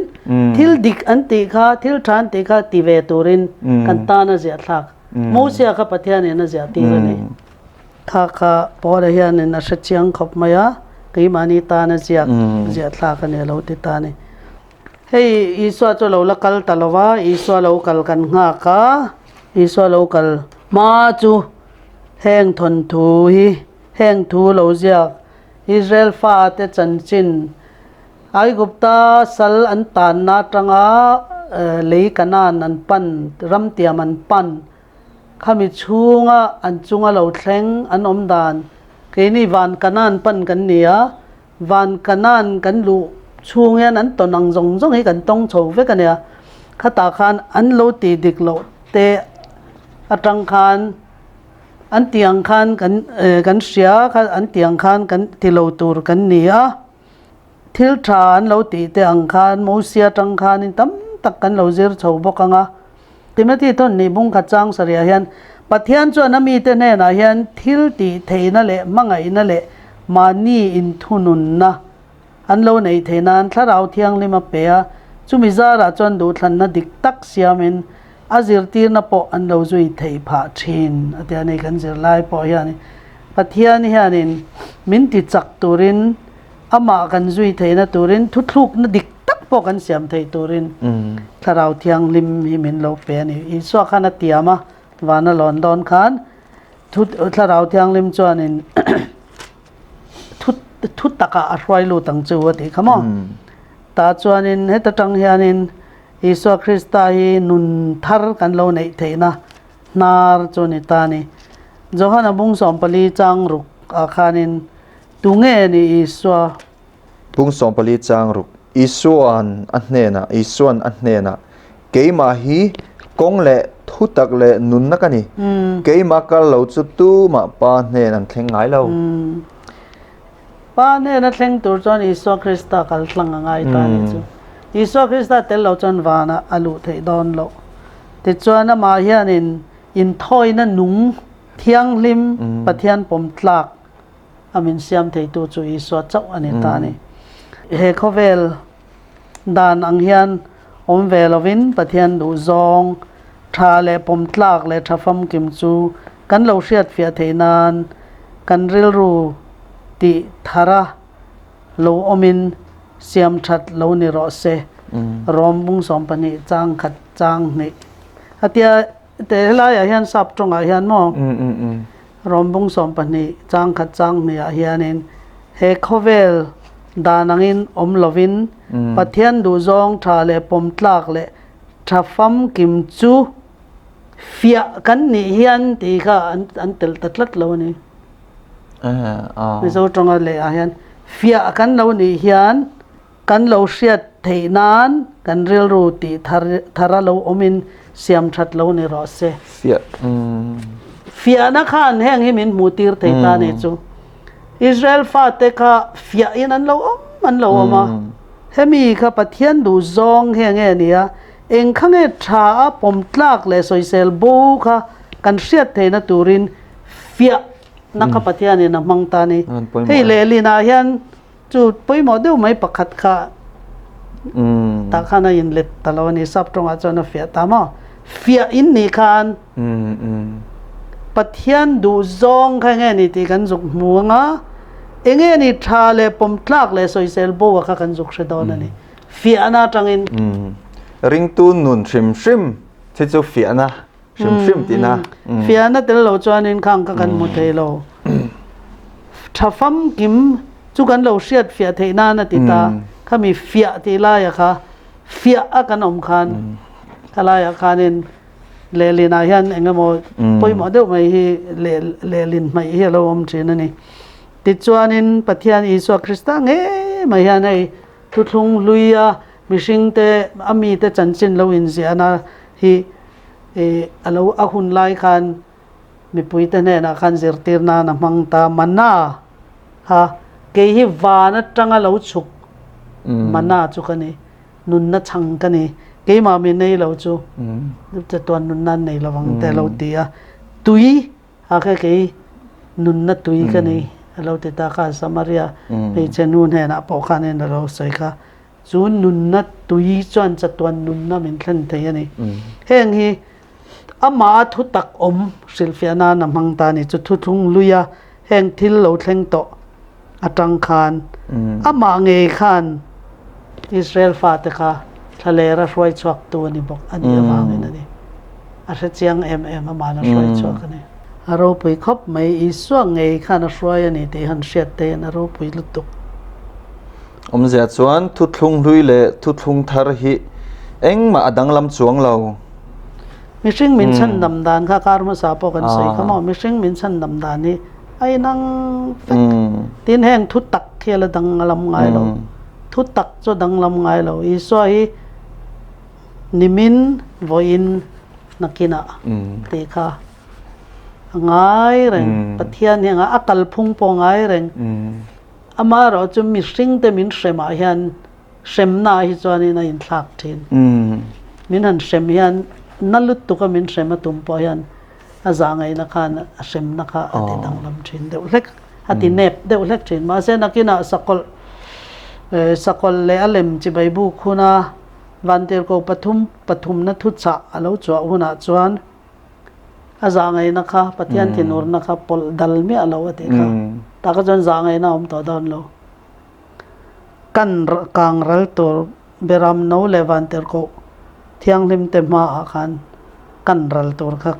thil dik an tih kha, thil tha an tih kha ti ve turin kan tan a ziah thlak. Mosia kha Pathianin a ziah tir a ni. Kha kha Paula hianin a hre chiang khawp mai a, keimahni tana ziak ziah thlak a ni a lo ti ta a ni. Hei Isua chu a lo la kal ta lo va, Isua lo kal kan nghak a, Isua lo kal hma chu heng thawnthu hi, heng thu lo ziak Israel fate chanchin Aigupta sal an tanna atanga lei Kanaan an pan, ramtiam an pan Khami chhunga an chunga lo thleng an awm dan, keini van Kanaan pan kan ni a, van Kanaan kan luh chhung hian an tawn ang zawng zawng hi kan tawng chho vek a nia. Khatah khan an lo tih dik loh te atang khan an tih ang khan kan kan hria kha an tih ang khan kan ti lo tur kan ni a. Thil tha an lo tih te ang khan Mosia atang khanin tam tak kan lo zir chho bawk ang a. Timothy thawn nih bung khat chang sarih ah hian Pathian chuan a mite hnenah hian thil tih theihna leh hmangaihna leh mahni inthununna an lo neih theih nan Thlarau Thianghlim a pe a, chumi zarah chuan duhthlanna dik tak siamin a zirtirna pawh an lo zui theih phah thin a ti a ni. Kan zirlai pawh hian Pathian hianin min ti chak turin Amah kan zui theihna turin thuthlukna dik tak pawh kan siam theih turin Thlarau Thianghlim hi min lo pe a ni. Isua khan a tiam a, vana lawn dawn khan thu Thlarau Thianghlim chuanin thu thu takah a hruai lut ang chu a tih kha maw. Tah chuanin heta tang hianin Isua Krista hi nun thar kan lo neih theihna hnar chu ni ta a ni. Johana bung 14 chang ruk ah khanin Tunge ni Isua? Pung 14 chang ruk. Isua'n a hnenah, Isua'n a hnenah, Keimah hi kawng leh thutak leh nunna ka ni. Keimah kal lo chu tumah Pa hnen an thleng ngai lo. Pa hnena thleng tur chuan Isua Krista kal tlang a ngai ta nih chu. Isua Krista tel lo chuan vanah a luh theih dawn loh. Tichuan amah hianin inthawina nung. Thianghlim Pathian pawm tlak a min siam theitu chu Isua chauh a ni ta a ni. He khawvel dan ang hian awm ve lovin Pathian duhzawng tha leh pawm tlak leh tha famkim chu kan lo hriatfiah theih nan kan rilru tih thara lo awmin siam that lo ni rawh se. Rom bung 12 chang khat chang hnih a tia Te helaiah hian sap tawngah hian maw Rawmbung 12 chang khat chang hniah hianin he khawvel dan angin awm lovin Pathian duhzawng tha leh pawm tlak leh tha famkim chu fiah kan nih hian tih kha an telh ta tlat lo a ni. Mizo tawnga lehah hian fiah kan lo nih hian Kan lo hriat theih nan kan rilru tih thar thara lo awmin siam that lo ni rawh se. Fiah. Fiahna khan heng hi min hmuh tir thei ta ni chu. Israel fate kha fiahin an lo awm an lo awm a. Hemi kha Pathian duh zawng hi enge a ni a, eng kha nge tha a pawm tlak leh sawisel bo kha kan hriat theihna turin fiahna kha Pathianin a hmang ta a ni. Hei lehlinah hian Chu pawimawh deuh mai pakhat kha tah khan a inlet ta lo a ni. Sap tawngah chuan a fiah ta maw? Fiah in nih khan Pathian duh zawng kha enge ni tih kan zuk hmu ang a, enge ni tha leh pawm tlak leh sawisel bo a kha kan zuk hre dawn a ni. Fiahna atangin. Ringtu nun hrim hrim khi chu fiahna hrim hrim tihna. Fiahna tel lo chuanin khang kha kan hmu thei lo. Tha famkim chu kan lo hriat fiah theih nan a ti ta. Khami fiah tih laia kha fiah a kan awm khan khalaiah khanin lehlinah hian eng emaw pawimawh deuh mai hi lehlin hmaih hi a lo awm thin a ni. Tichuanin Pathian Isua Krista ngei mai hian hei thuthlung hluia mihringte a mite chanchin lo inziahna hi a lo a hun lai khan mipuite hnenah khan zirtir nan a hmang ta mana kha kei hi van atanga lo chhuk mana chu ka ni nunna chhang ka ni keimah mi nei lo chu chatuan nunna an nei lovang te a lo ti a tui a kha kei nunna tui ka ni a lo ti ta kha Samaria hmeichhe nu hnenah pawh khanin a lo sawi kha. Chu nunna tui chuan chatuan nunna min thlen thei a ni. Heng hi amah a thutak awm hrilhfiah nan a hmang ta a ni. Chu thuthlung luia heng thil lo thleng tawh atang khan amah ngei khan Israel fate kha thlalera hruai chhuaktu a ni bawk a nih avangin a ni. A hre chiang em em ama'n a hruai chhuak a ni. A ropui khawp mai, Isua ngei khan a hruai a ni tih han hriat te hian a ropui lutuk. Awmzia chuan thuthlung hlui leh thuthlung thar hi engmah a danglam chuang lo. Mihring min chhandam dan kha kar hmasa pawh kan sawi kha maw? Mihring min chhandam dan hi a inang vek. Tin heng thu tak hi a la danglam ngai lo. Thu tak chu a danglam ngai lo. Isua hi nimin vawiin nakinah tih kha a ngai reng. Pathian hi a kalphung pawh a ngai reng. Amaherawh chu mihringte min hremah hian hremna hi chuanin a inthlak thin. Min han hrem hian na lutuk a min hrem a tum pawh hian a zah ngaihna khan a hremna kha a ti danglam thin deuh hlek, a ti nep deuh hlek thin. Mahse nakinah sakawlh sakawlh leh a lem chibai buk huna Vantirhkoh pathum pathumna thuchah a lo chhuah hunah chuan A zah ngaihna kha Pathian thinurna kha pawlh dal miah lo a tih kha. Tah kha chuan zah ngaihna a awm tawh dawn lo. Kan kang ral tur Beram no leh Vantirhkoh thianghlim te hmaah khan kan ral tur kha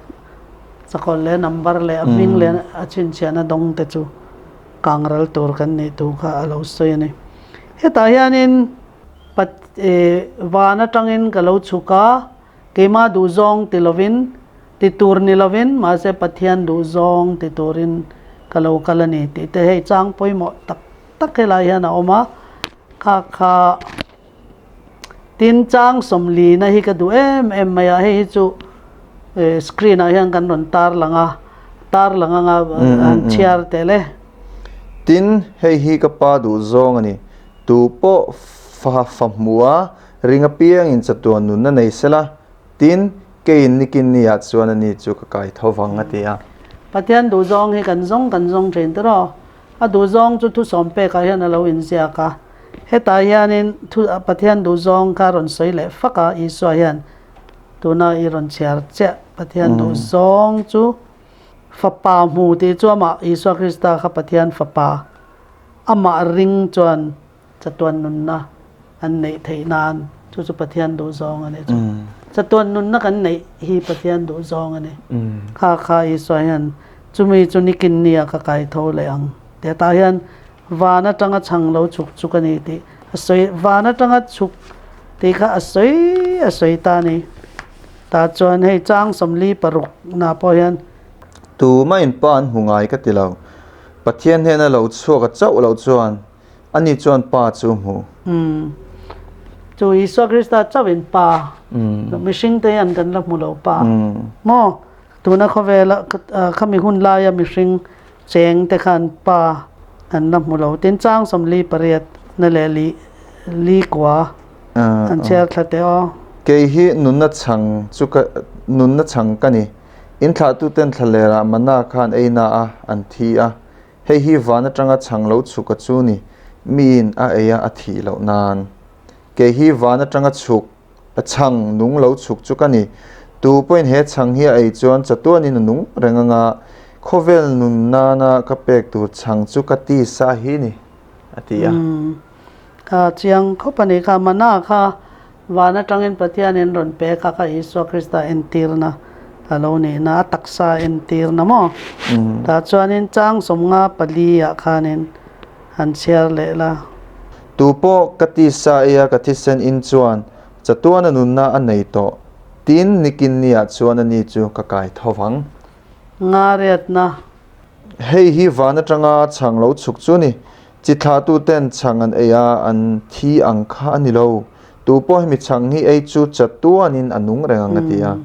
chakawlh leh number leh a hming leh a chhinchhiahna dawng te chu kang ral tur kan nih thu kha a lo sawi a ni. Hetah hianin van atangin ka lo chhuk a. Keimah duhzawng ti lovin, ti tur ni lovin, mahse Pathian duhzawng ti turin ka lo kal a ni tih te hei chang pawimawh tak tak helai hian a awm a. Kha kha tin chang sawmlina hi ka duh em em mai a, hei hi chu screen ah hian kan rawn tar lang a, tar lang anga an chhiar tel e. Tin, hei hi ka pa duhzawng a ni, tu pawh fa fa hmu a, Ring apiangin chatuan nunna nei sela, tin, keiin nikin niah chuan ani chu ka kai tho vang, a ti a. Pathian duhzawng hi kan zawng kan zawng thin tiraw? A duhzawng chu thusawm pekah hian a lo inziak a. Hetah hianin thu Pathian duhzawng kha a rawn sawi leh fak a, Isua hian tuna i rawn chhiar chiah Pathian duhzawng chu Fapa hmu tih chu amah Isua Krista kha Pathian Fapa amah ring chuan chatuan nunna an neih theih nan chu chu Pathian duhzawng a ni chu. Chatuan nunna kan neih hi Pathian duhzawng a ni. Kha kha Isua hian chumi chu nikin nia ka kai tho leh ang tih atah hian van atanga chhang lo chhuk chuk a ni tih a sawi van atanga chhuk tih kha a sawi a sawi ta a ni. Tah chuan hei chang 46 na pawh hian. Tumah in pa an hmu ngai ka ti lo. Pathian hnena lo chhuak a chauh loh chuan Ani chuan Pa chu hmu. Umm. Chu Isua Krista chauhin Pa. Mihring te hian kan la hmu lo Pa. Maw? Tuna khawvela khami hun laia mihring cheng te khan Pa an la hmu lo. Tin chang 48 na leh li li kua an chhiar thla teh aw. Kei hi nunna chhang chu ka nunna chhang ka ni. In thlahtuten thlalerah mana khan eina a an thi a. Hei hi van atanga chhang lo chhuk a chu ni, miin a ei a a thih loh nan. Kei hi van atanga chhuk, a chhang nung lo chhuk chu ka ni. Tu pawhin he chhang hi a ei chuan chatuanin a nung reng anga, khawvel nun nana ka pek tur chhang chu ka tisa hi ni, a ti a. Umm, ka chiang khawp a ni kha, mana kha Van atangin Pathianin rawn pek a kha Isua Krista entirna a lo nihna, a taksa entirna maw? Tah chuanin chang 54 ah khanin han chhiar leh la. Tu pawh ka tisa eia ka thisen in chuan chatuana nunna a nei tawh, tin nikin niah chuan ani chu ka kai tho vang. Ngariatna. Hei hi van atanga chhang lo chhuk chu ni. Chi thlahtuten chhang an ei a, an thi ang kha a ni lo. Tu pawh hemi chhang hi ei chu chatuanin a nung reng ang a ti a.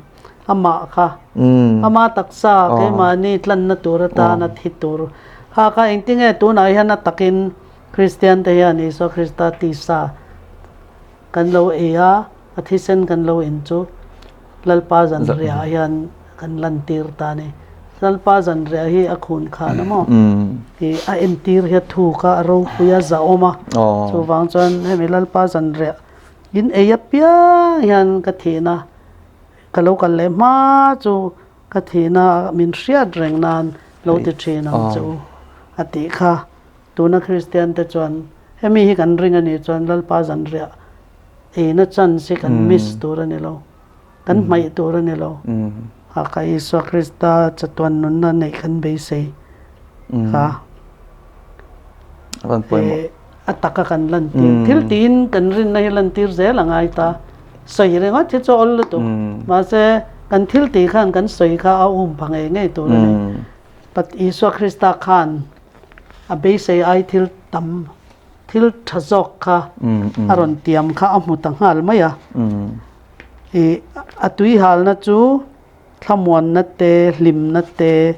Amah kha, ama taksa keimahni tlanna tur atana thi tur kha kha engtinge tunah hian a takin Kristian te hian Isua Krista tisa kan lo ei a, a thisen kan lo in chu Lalpa zanriah hian kan lantir ta a ni. Lalpa zanriah hi a khun khan a maw? Ih a entir hi a thuk a, a ropui a, zahawm a. Chuvang chuan hemi Lalpa zanriah in ei apiang hian ka thihna ka lo kal leh hma chu ka thihna min hriat reng nan lo ti thin ang che u a tih kha. Tuna Kristian te chuan hemi hi kan ring a nih chuan Lalpa zanriah eina chance hi kan miss tur a ni lo, kan hmaih tur a ni lo. Haka Isua Krista chatuan nunna neih kan beisei kha a taka kan lantir. Thil tiin kan rinna hi lantir zel a ngai ta. Sawi ringawt hi chu a awl lutuk. Mahse kan thil tih khan kan sawi kha a um pha ngei ngei tur a ni. Isua Krista khan a beisei ai thil tam thil tha zawk kha a rawn tiam kha a hmu ta nghal mai a. Ih a tui halna chu thlamuanna te hlimna te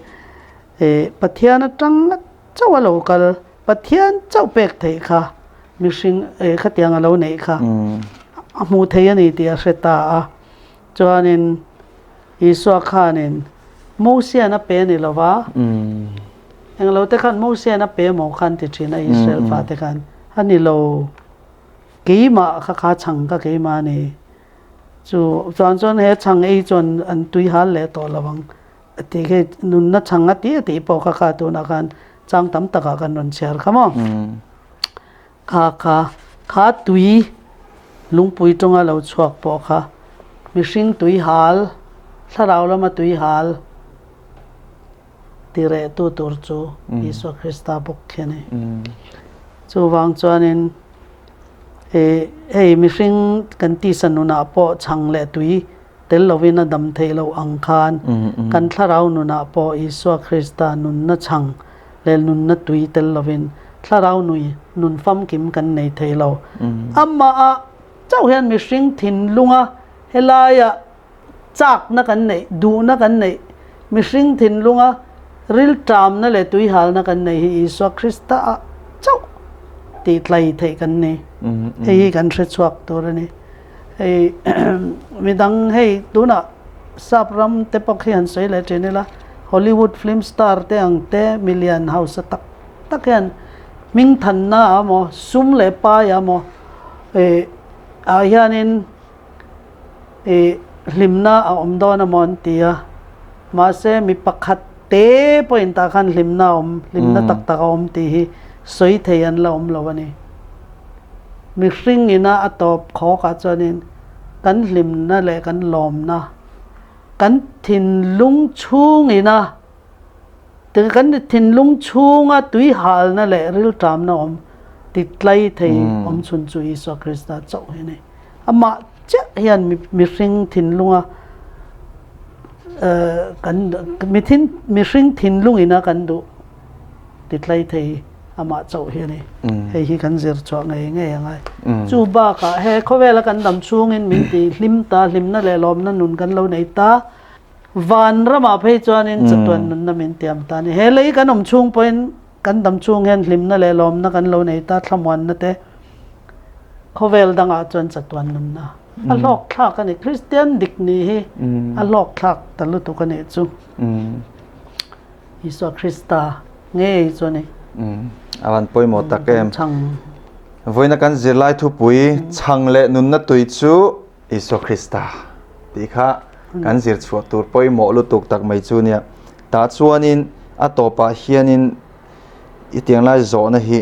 ih Pathian atang chauh a lo kal Pathian chauh pek theih kha mihring ih khatiang a lo neih kha a hmuh thei a ni tih a hre ta a. Chuanin Isua khanin Mosian a pe a ni lo va. Englo te khan Mosian a pe maw khan ti thin a Israel fate khan a ni lo keimah kha kha chhang ka keimah a ni chu chuan chuan he chhang ei chuan an tui hal leh tawh lo ang a tih khi nunna chhang a tih a tih pawh kha kha tunah khan chang tam takah kan rawn chhiar kha maw kha kha kha tui lungpui tawnga lo chhuak pawh kha mihring tui hal thlarau lama tui hal. Ti rehtu tur chu Isua Krista bawk khi a ni. Chuvang chuanin hei mihring kan tisa nunah pawh chhang leh tui tel lovin a dam theih loh ang khan kan thlarau nunah pawh Isua Krista nunna chhang leh nunna tui tel lovin thlarau nui nun famkim kan nei thei lo. Amah chauh hian mihring thinlunga helaia Chakna kan neih, duhna kan neih, mihring thinlunga rilṭamna leh tuihalna kan neih hi Isua Krista ah chauh tih tlai theih kan ni. Hei hi kan hre chhuak tur a ni. Hei midang hei tunah sap ram te pawh khi han sawi leh ṭhin ila, Hollywood film star te ang te milian hausa tak tak hian hmingthanna ah maw sum leh pai ah maw ih ah hianin ih hlimna a awm dawn a maw an ti a mahse mi pakhat te pawhin tah khan hlimna a awm hlimna tak tak a awm tih hi sawi thei an la awm lo a ni. Mihring ina a tawp khawk ah chuanin kan hlimna leh kan lawmna kan thinlung chhungina kan thinlung chhunga tui halna leh rilṭamna awm ti tlai thei awm chhun chu Isua Krista chauh hi a ni. Amah chiah hian mihring thinlunga kan mihring thinlungina kan duh ti tlai thei amah chauh hi a ni. Hei hi kan zir chhuah ngei ngei a ngai. Chu bakah he khawvela kan dam chhungin min ti hlim ta, hlimna leh lawmna nun kan lo nei ta. Van ramah phei chuanin chatuan nunna min tiam ta a ni. He lei kan awm chhung pawhin kan dam chhung hian hlimna leh lawmna kan lo nei ta, thlamuanna te khawvel dangah chuan chatuan nunna a hlawk thlak a ni. Kristian dik nih hi a hlawk thlak ta lutuk a nih chu. Isua Krista ngei chu a ni. A van pawimawh tak em. Vawiina kan zirlai thupui chhang leh nunna tui chu Isua Krista tih kha kan zir chhuah tur pawimawh lutuk tak mai chu nia. Tah chuanin a tawpah hianin i tiang lai zawhna hi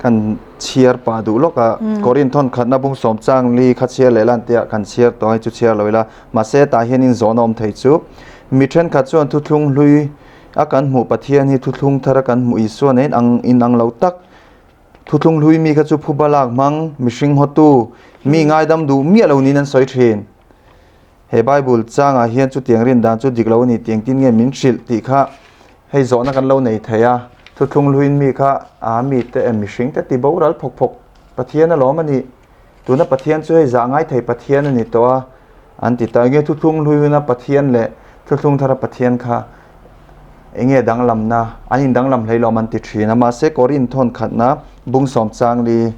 kan chhiar pah duh lawk a. Korin thawn khatna bung sawm chang li kha chhiar leh lan tia kan chhiar tawh hei chu chhiar lo ila. Mahse tah hianin zawhna awm thei chu mi thenkhat chuan thuthlung hlui a kan hmuh Pathian hi thuthlung thar a kan hmuh Isua nen ang inang lo tak. Thuthlung hlui mi kha chu phuba lak hmang, mihring hawtu, mi ngaidam duh miah lo niin an sawi thin. He Bible changah hian chutiang rin dan chu dik lo a ni tih engtin nge min hrilh tih kha hei zawhna kan lo nei thei a. Thuthlung hluin mi kha aa mite em mihring te ti boral phawk phawk Pathian alawm a nih. Tuna Pathian chu hei zah ngai thei Pathian a ni tawh a an ti ta. Enge thuthlung hlui huna Pathian leh thuthlung thara Pathian kha enge danglamna an indanglam hlei lawm an ti thin a. Mahse Korin thawn khatna bung sawm chang li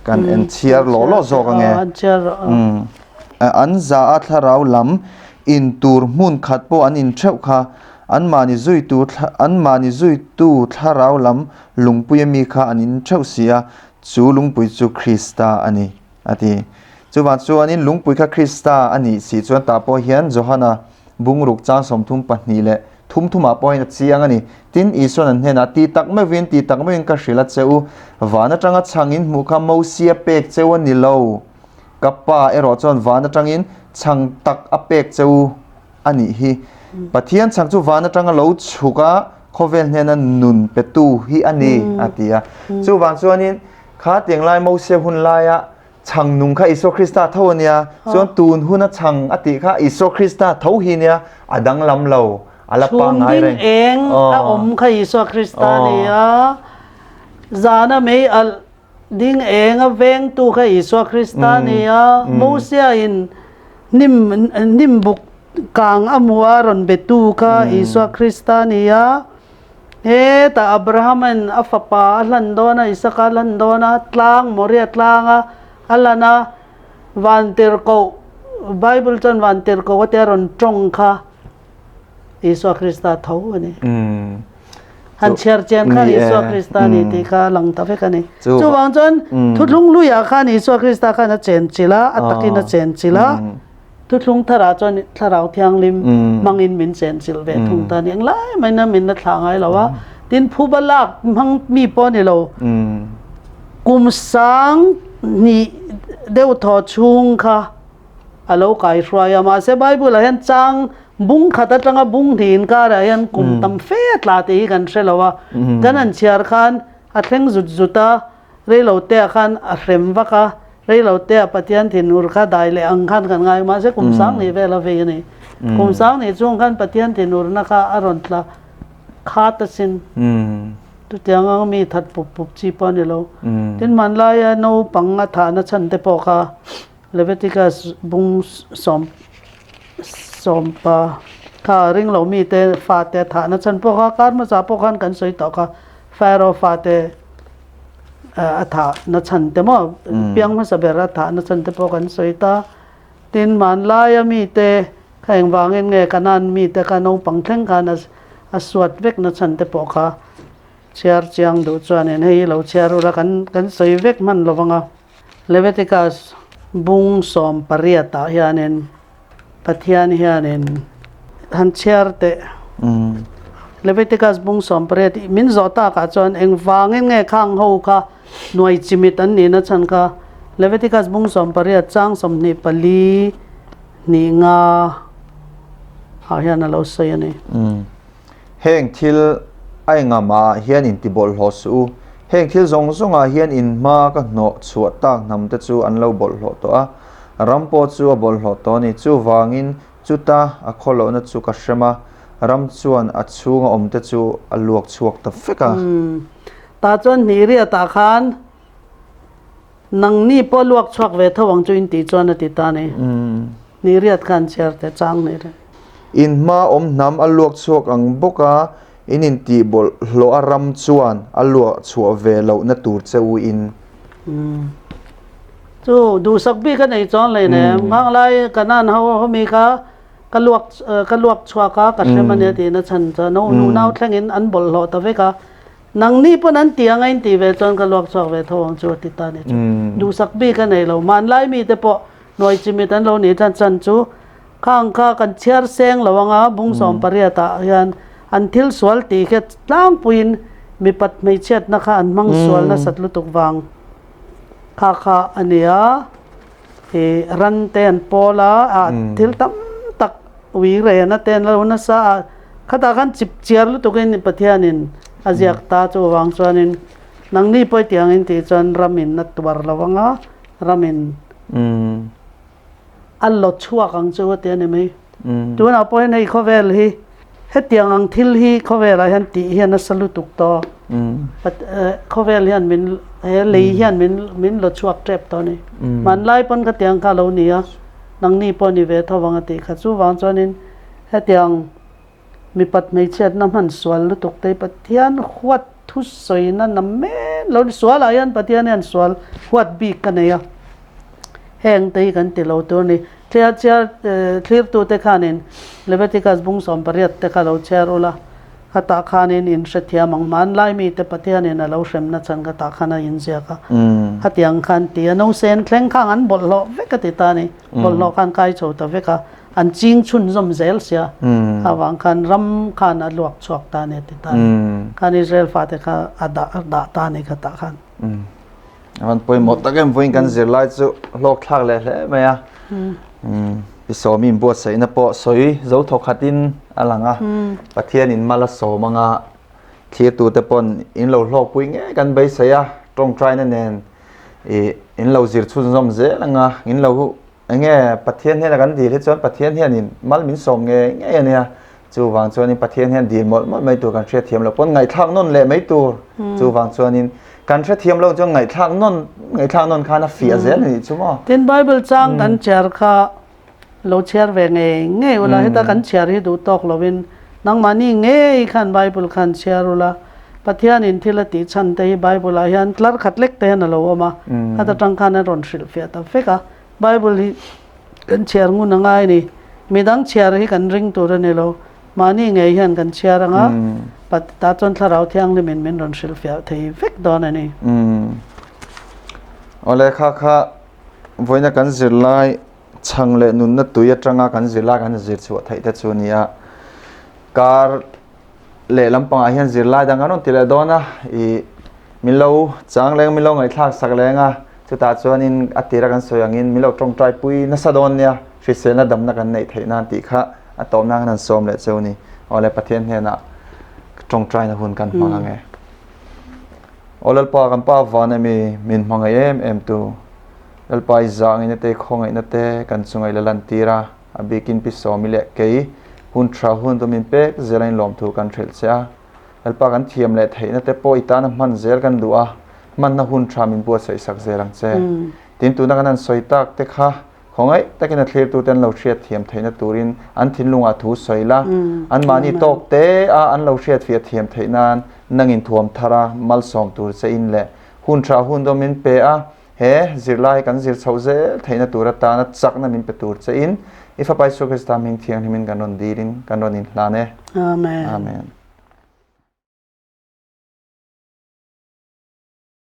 kan en chhiar lawh lawh zawk ange. An za a thlarau lam in tur hmun khat pawh an in theuh kha anmahni zuitu anmahni zuitu thlarau lam lungpui ami kha an in theuh si a. Chu lungpui chu Krista a ni, a ti. Chuvang chuanin lungpui kha Krista a nih si chuan tah pawh hian Johana bungruk chang 32 leh thum thumah pawh hian a chiang a ni. Tin, Isuan an hnenah, Ti tak meuhin, ti tak meuhin ka hrilh a che u, van atanga chhang in hmuh kha Mosia pek cheu a ni lo. Ka Pa erawh chuan van atangin chhang tak a pek che u. a nih hi. Pathian chhang chu van atanga lo chhuk a, khawvel hnena nun petu hi a ni, a ti a. Chuvang chuanin kha tiang lai Mosia hun laia chhang nung kha Isua Krista tho a nia, chuan tun huna chhang a tih kha Isua Krista tho hi nia, a danglam lo, a la pangngai reng. Chhung ding eng a awm kha Isua Krista a ni a, zana mei alh Ding eng a vengtu kha Isua Krista a ni a, Mosia in hnim hnim buk kang a hmu a rawn betu kha Isua Krista a ni a, hetah Abraham in a fapa a hlan dawn a, Isaka a hlan dawn a, tlang Moria tlanga a lan a, vantirhkoh Bible chuan vantirhkoh a tia rawn tawng kha Isua Krista tho a ni. Han chhiar chian khan Isua Krista a ni tih kha a lang ta vek a ni. Chuvang chuan thuthlung hluiah khan Isua Krista khan a chen chilh a, a takin a chen chilh a, thuthlung tharah chuan Thlarau Thianghlim hmangin min chen chilh ve thung ta a ni. Englai maiin a min la thlah ngai lo a, tin phuba lak hmang mi pawh a ni lo. Kum sang hnih deuh thaw chhung kha a lo kai hruai a, mahse Bible ah hian chang bung khat atanga bung hnih inkarah hian kum tam fe a tla tih hi kan hre lo a, kan han chhiar khan a thleng zut zut a, reilo te ah khan a hrem vak a, reilo te ah Pathian thinur kha dai leh ang khan kan ngai, mahse kum sang hnih vel a vei a ni. Kum sang hnih chung khan Pathian thinurna kha a rawn tla khat asin. Chutiang anga mi that pup pup chi pawh a ni lo. Tin, hmanlaia naupang a thahna chhan te pawh kha Leviticus bung sawm sawmpa kha ring lo mite fate thahna chhan pawh kha kar hmasa pawh khan kan sawi tawh kha Pharaoh fate a thahna chhan te maw piang hmasa ber a thahna chhan te pawh kan sawi ta. Tin, hmanlaia mite kha engvangin nge Canaan mite kha naupang thleng khan a. a suat vek na chhan te pawh kha chhiar chiang duh chuanin hei hi lo chhiar ula kan kan sawi vek hman lo vang a. Leviticus bung 18 ah hianin Pathian hianin han chhiar teh. Leviticus bung 18 min zawh takah chuan engvangin nge khang ho kha nuai chimit an nihna chhan kha Leviticus bung 18 chang 24 hnih nga ah hian a lo sawi a ni. Heng thil a engahmah hian in ti bawlhhlawh suh u. Heng thil zawng zawngah hian in hma ka hnawh chhuah tak hnam te chu an lo bawlhhlawh tawh a, ram pawh chu a bawlhhlawh tawh a ni. Chuvangin chuta a khawlohna chu ka hrem a, ram chuan a chhunga awm te chu a luak chhuak ta vek a. Tah chuan Hnihriatah khan Nangni pawh luak chhuak ve tho ang chu in tih chuan a ti ta ni. Ni riat khan chhiar teh chang ni reng. In hma awm hnam a luak chhuak ang bawk a, in intih bawlhhlawh a ram chuan a luah chhuah ve lohna tur che u in. Chu duhsak bik a nei chuang hlei nem. Nganglai Kanan ho ho mi kha ka luak ka luak chhuak a, ka hrem a nia tiin a chhan chuan a unau thlengin an bawlhhlawh ta vek a. Nangni pawn an ti anga in tih ve chuan ka luak chhuak ve tho ang chu a ti ta ni chu. Duhsak bik a nei lo. Hmanlai mite pawh hnuai chimit an lo nih chan chan chu khang kha kan chhiar seng lo anga bung 18 ah hian an thil sual tih khi tlangpuiin mipat hmeichhiatna kha an hmang sual nasat lutuk vang kha kha a ni a. Ih ran te an pawl a, ah thil tam tak ui rehna te an lo nasa a, khatah khan chip chiar lutukin Pathianin a ziak ta chuvang chuanin nangni pawh tiangin tih chuan ramin a tuar lo ang a, ramin a law chhuak ang chu a ti a ni mai. Tunah pawh hian hei khawvel hi hetiang ang thil hi khawvelah hian tih hi a nasa lutuk tawh. Khawvel hian min he lei hian min min law chhuak tep tawh a ni. Hmanlai pawn khatiang kha a lo ni a, nangni pawh ni ve tho vang a tih kha. Chuvang chuanin hetiang mipat hmeichhiatna hman sual lutuk te hi Pathian huat thusawina namen lo ni. Sualah hian Pathian hian sual huat bik ka nei a. Heng te hi kan ti lo tur a ni. Thlia chhiar thlirtute khanin Leviticus bung 18 te kha lo chhiar ula, khatah khanin in hrethiam ang. Hmanlai mite Pathianin a lo hremna chhan khatah khan a inziak a. Khatiang khan ti a, nausen thleng khang an bawlhhlawh vek a ti ta a ni. Bawlhhlawh khan kai chho ta vek a, an ching chhunzawm zel sia. Avang khan ram khan a luak chhuak ta a ni a ti ta a ni. Khan Israel fate kha a dah a dah ta a ni khatah khan. Avan pawimawh tak em vawiin kan zirlai chu hlawk thlak leh hle mai a. Pi Sawmi in buatsaihna pawh sawi zo thawk khatin a lang a. Pathian in mal a sawm anga thlirtute pawn in lo hlawkpui ngei kan beisei a. Tawngtaina nen ih in lo zir chhunzawm zel anga in lo Enge Pathian hnena kan dil hi chuan Pathian hianin mal min sawm ngei ngei a nia. Chuvang chuanin Pathian hian dil mawlh mawlh mai tur kan hriatthiam loh pawn ngaihthlak nawn leh mai tur. Chuvang chuanin kan hrethiam loh chuan ngaihthlak nawn ngaihthlak nawn khan a fiah zel a nih chu maw. Tin Bible chang kan chhiar kha lo chhiar ve ngei ngei ula heta kan chhiar hi duh tawk lovin nangmahni ngei khan Bible khan chhiar ula Pathianin thil a tih chhan te hi Bible ah hian tlar khat lek te hian a lo awm a khata tang khan a rawn hrilhfiah ta vek a. Bible hi kan chhiar ngun a ngai a ni. Midang chhiar hi kan ring tur a ni lo. Mahni ngei hian kan chhiar ang a, tah chuan Thlarau Thianghlimin min rawn hrilhfiah thei vek dawn a ni. Awle kha kha vawiina kan zirlai chhang leh nunna tui atanga kan zirlai kan zir chhuah theih te chu a ni a. Kar lehlam pangah hian zirlai dang an rawn ti leh dawn a, ih min lo chang leng min lo ngaihthlak sak leng a, chutah chuanin a tira kan sawi angin min lo tawngtai pui nasa dawn nia, hriselna damna kan neih theih nan tih kha a tawp nan khan an sawm leh cheu ni. Awle Pathian hnenah tawngtaina hun kan hmang ang e. Aw Lalpa kan Pa van emi min hmangaih em em tu, Lalpa i zangina te i khawngaihna te kan chunga i la lantir a, A bikin Pi Sawmi leh kei hun tha hun chu min pek zel a inlawmthu kan hrilh che a. Lalpa kan thiam leh theihna te pawh i tana hman zel kan duh a, hmanna hun tha min buatsaih sak zel ang che. Tin tuna kan han sawi tak te kha khawngaih takin a thlirtu te an lo hriat thiam theihna turin an thinlungah thu sawi la, anmahni tawk te a an lo hriatfiah thiam theih nan nangin thuam thar a malsawm tur che in leh hun tha hun dawn min pe a, He zirlai kan zir chhoh zel theihna tur atana chakna min pe tur chein i Fapa Isua Krista hming thianghlimin kan rawn dilin kan rawn inhlan e. Amen. Amen.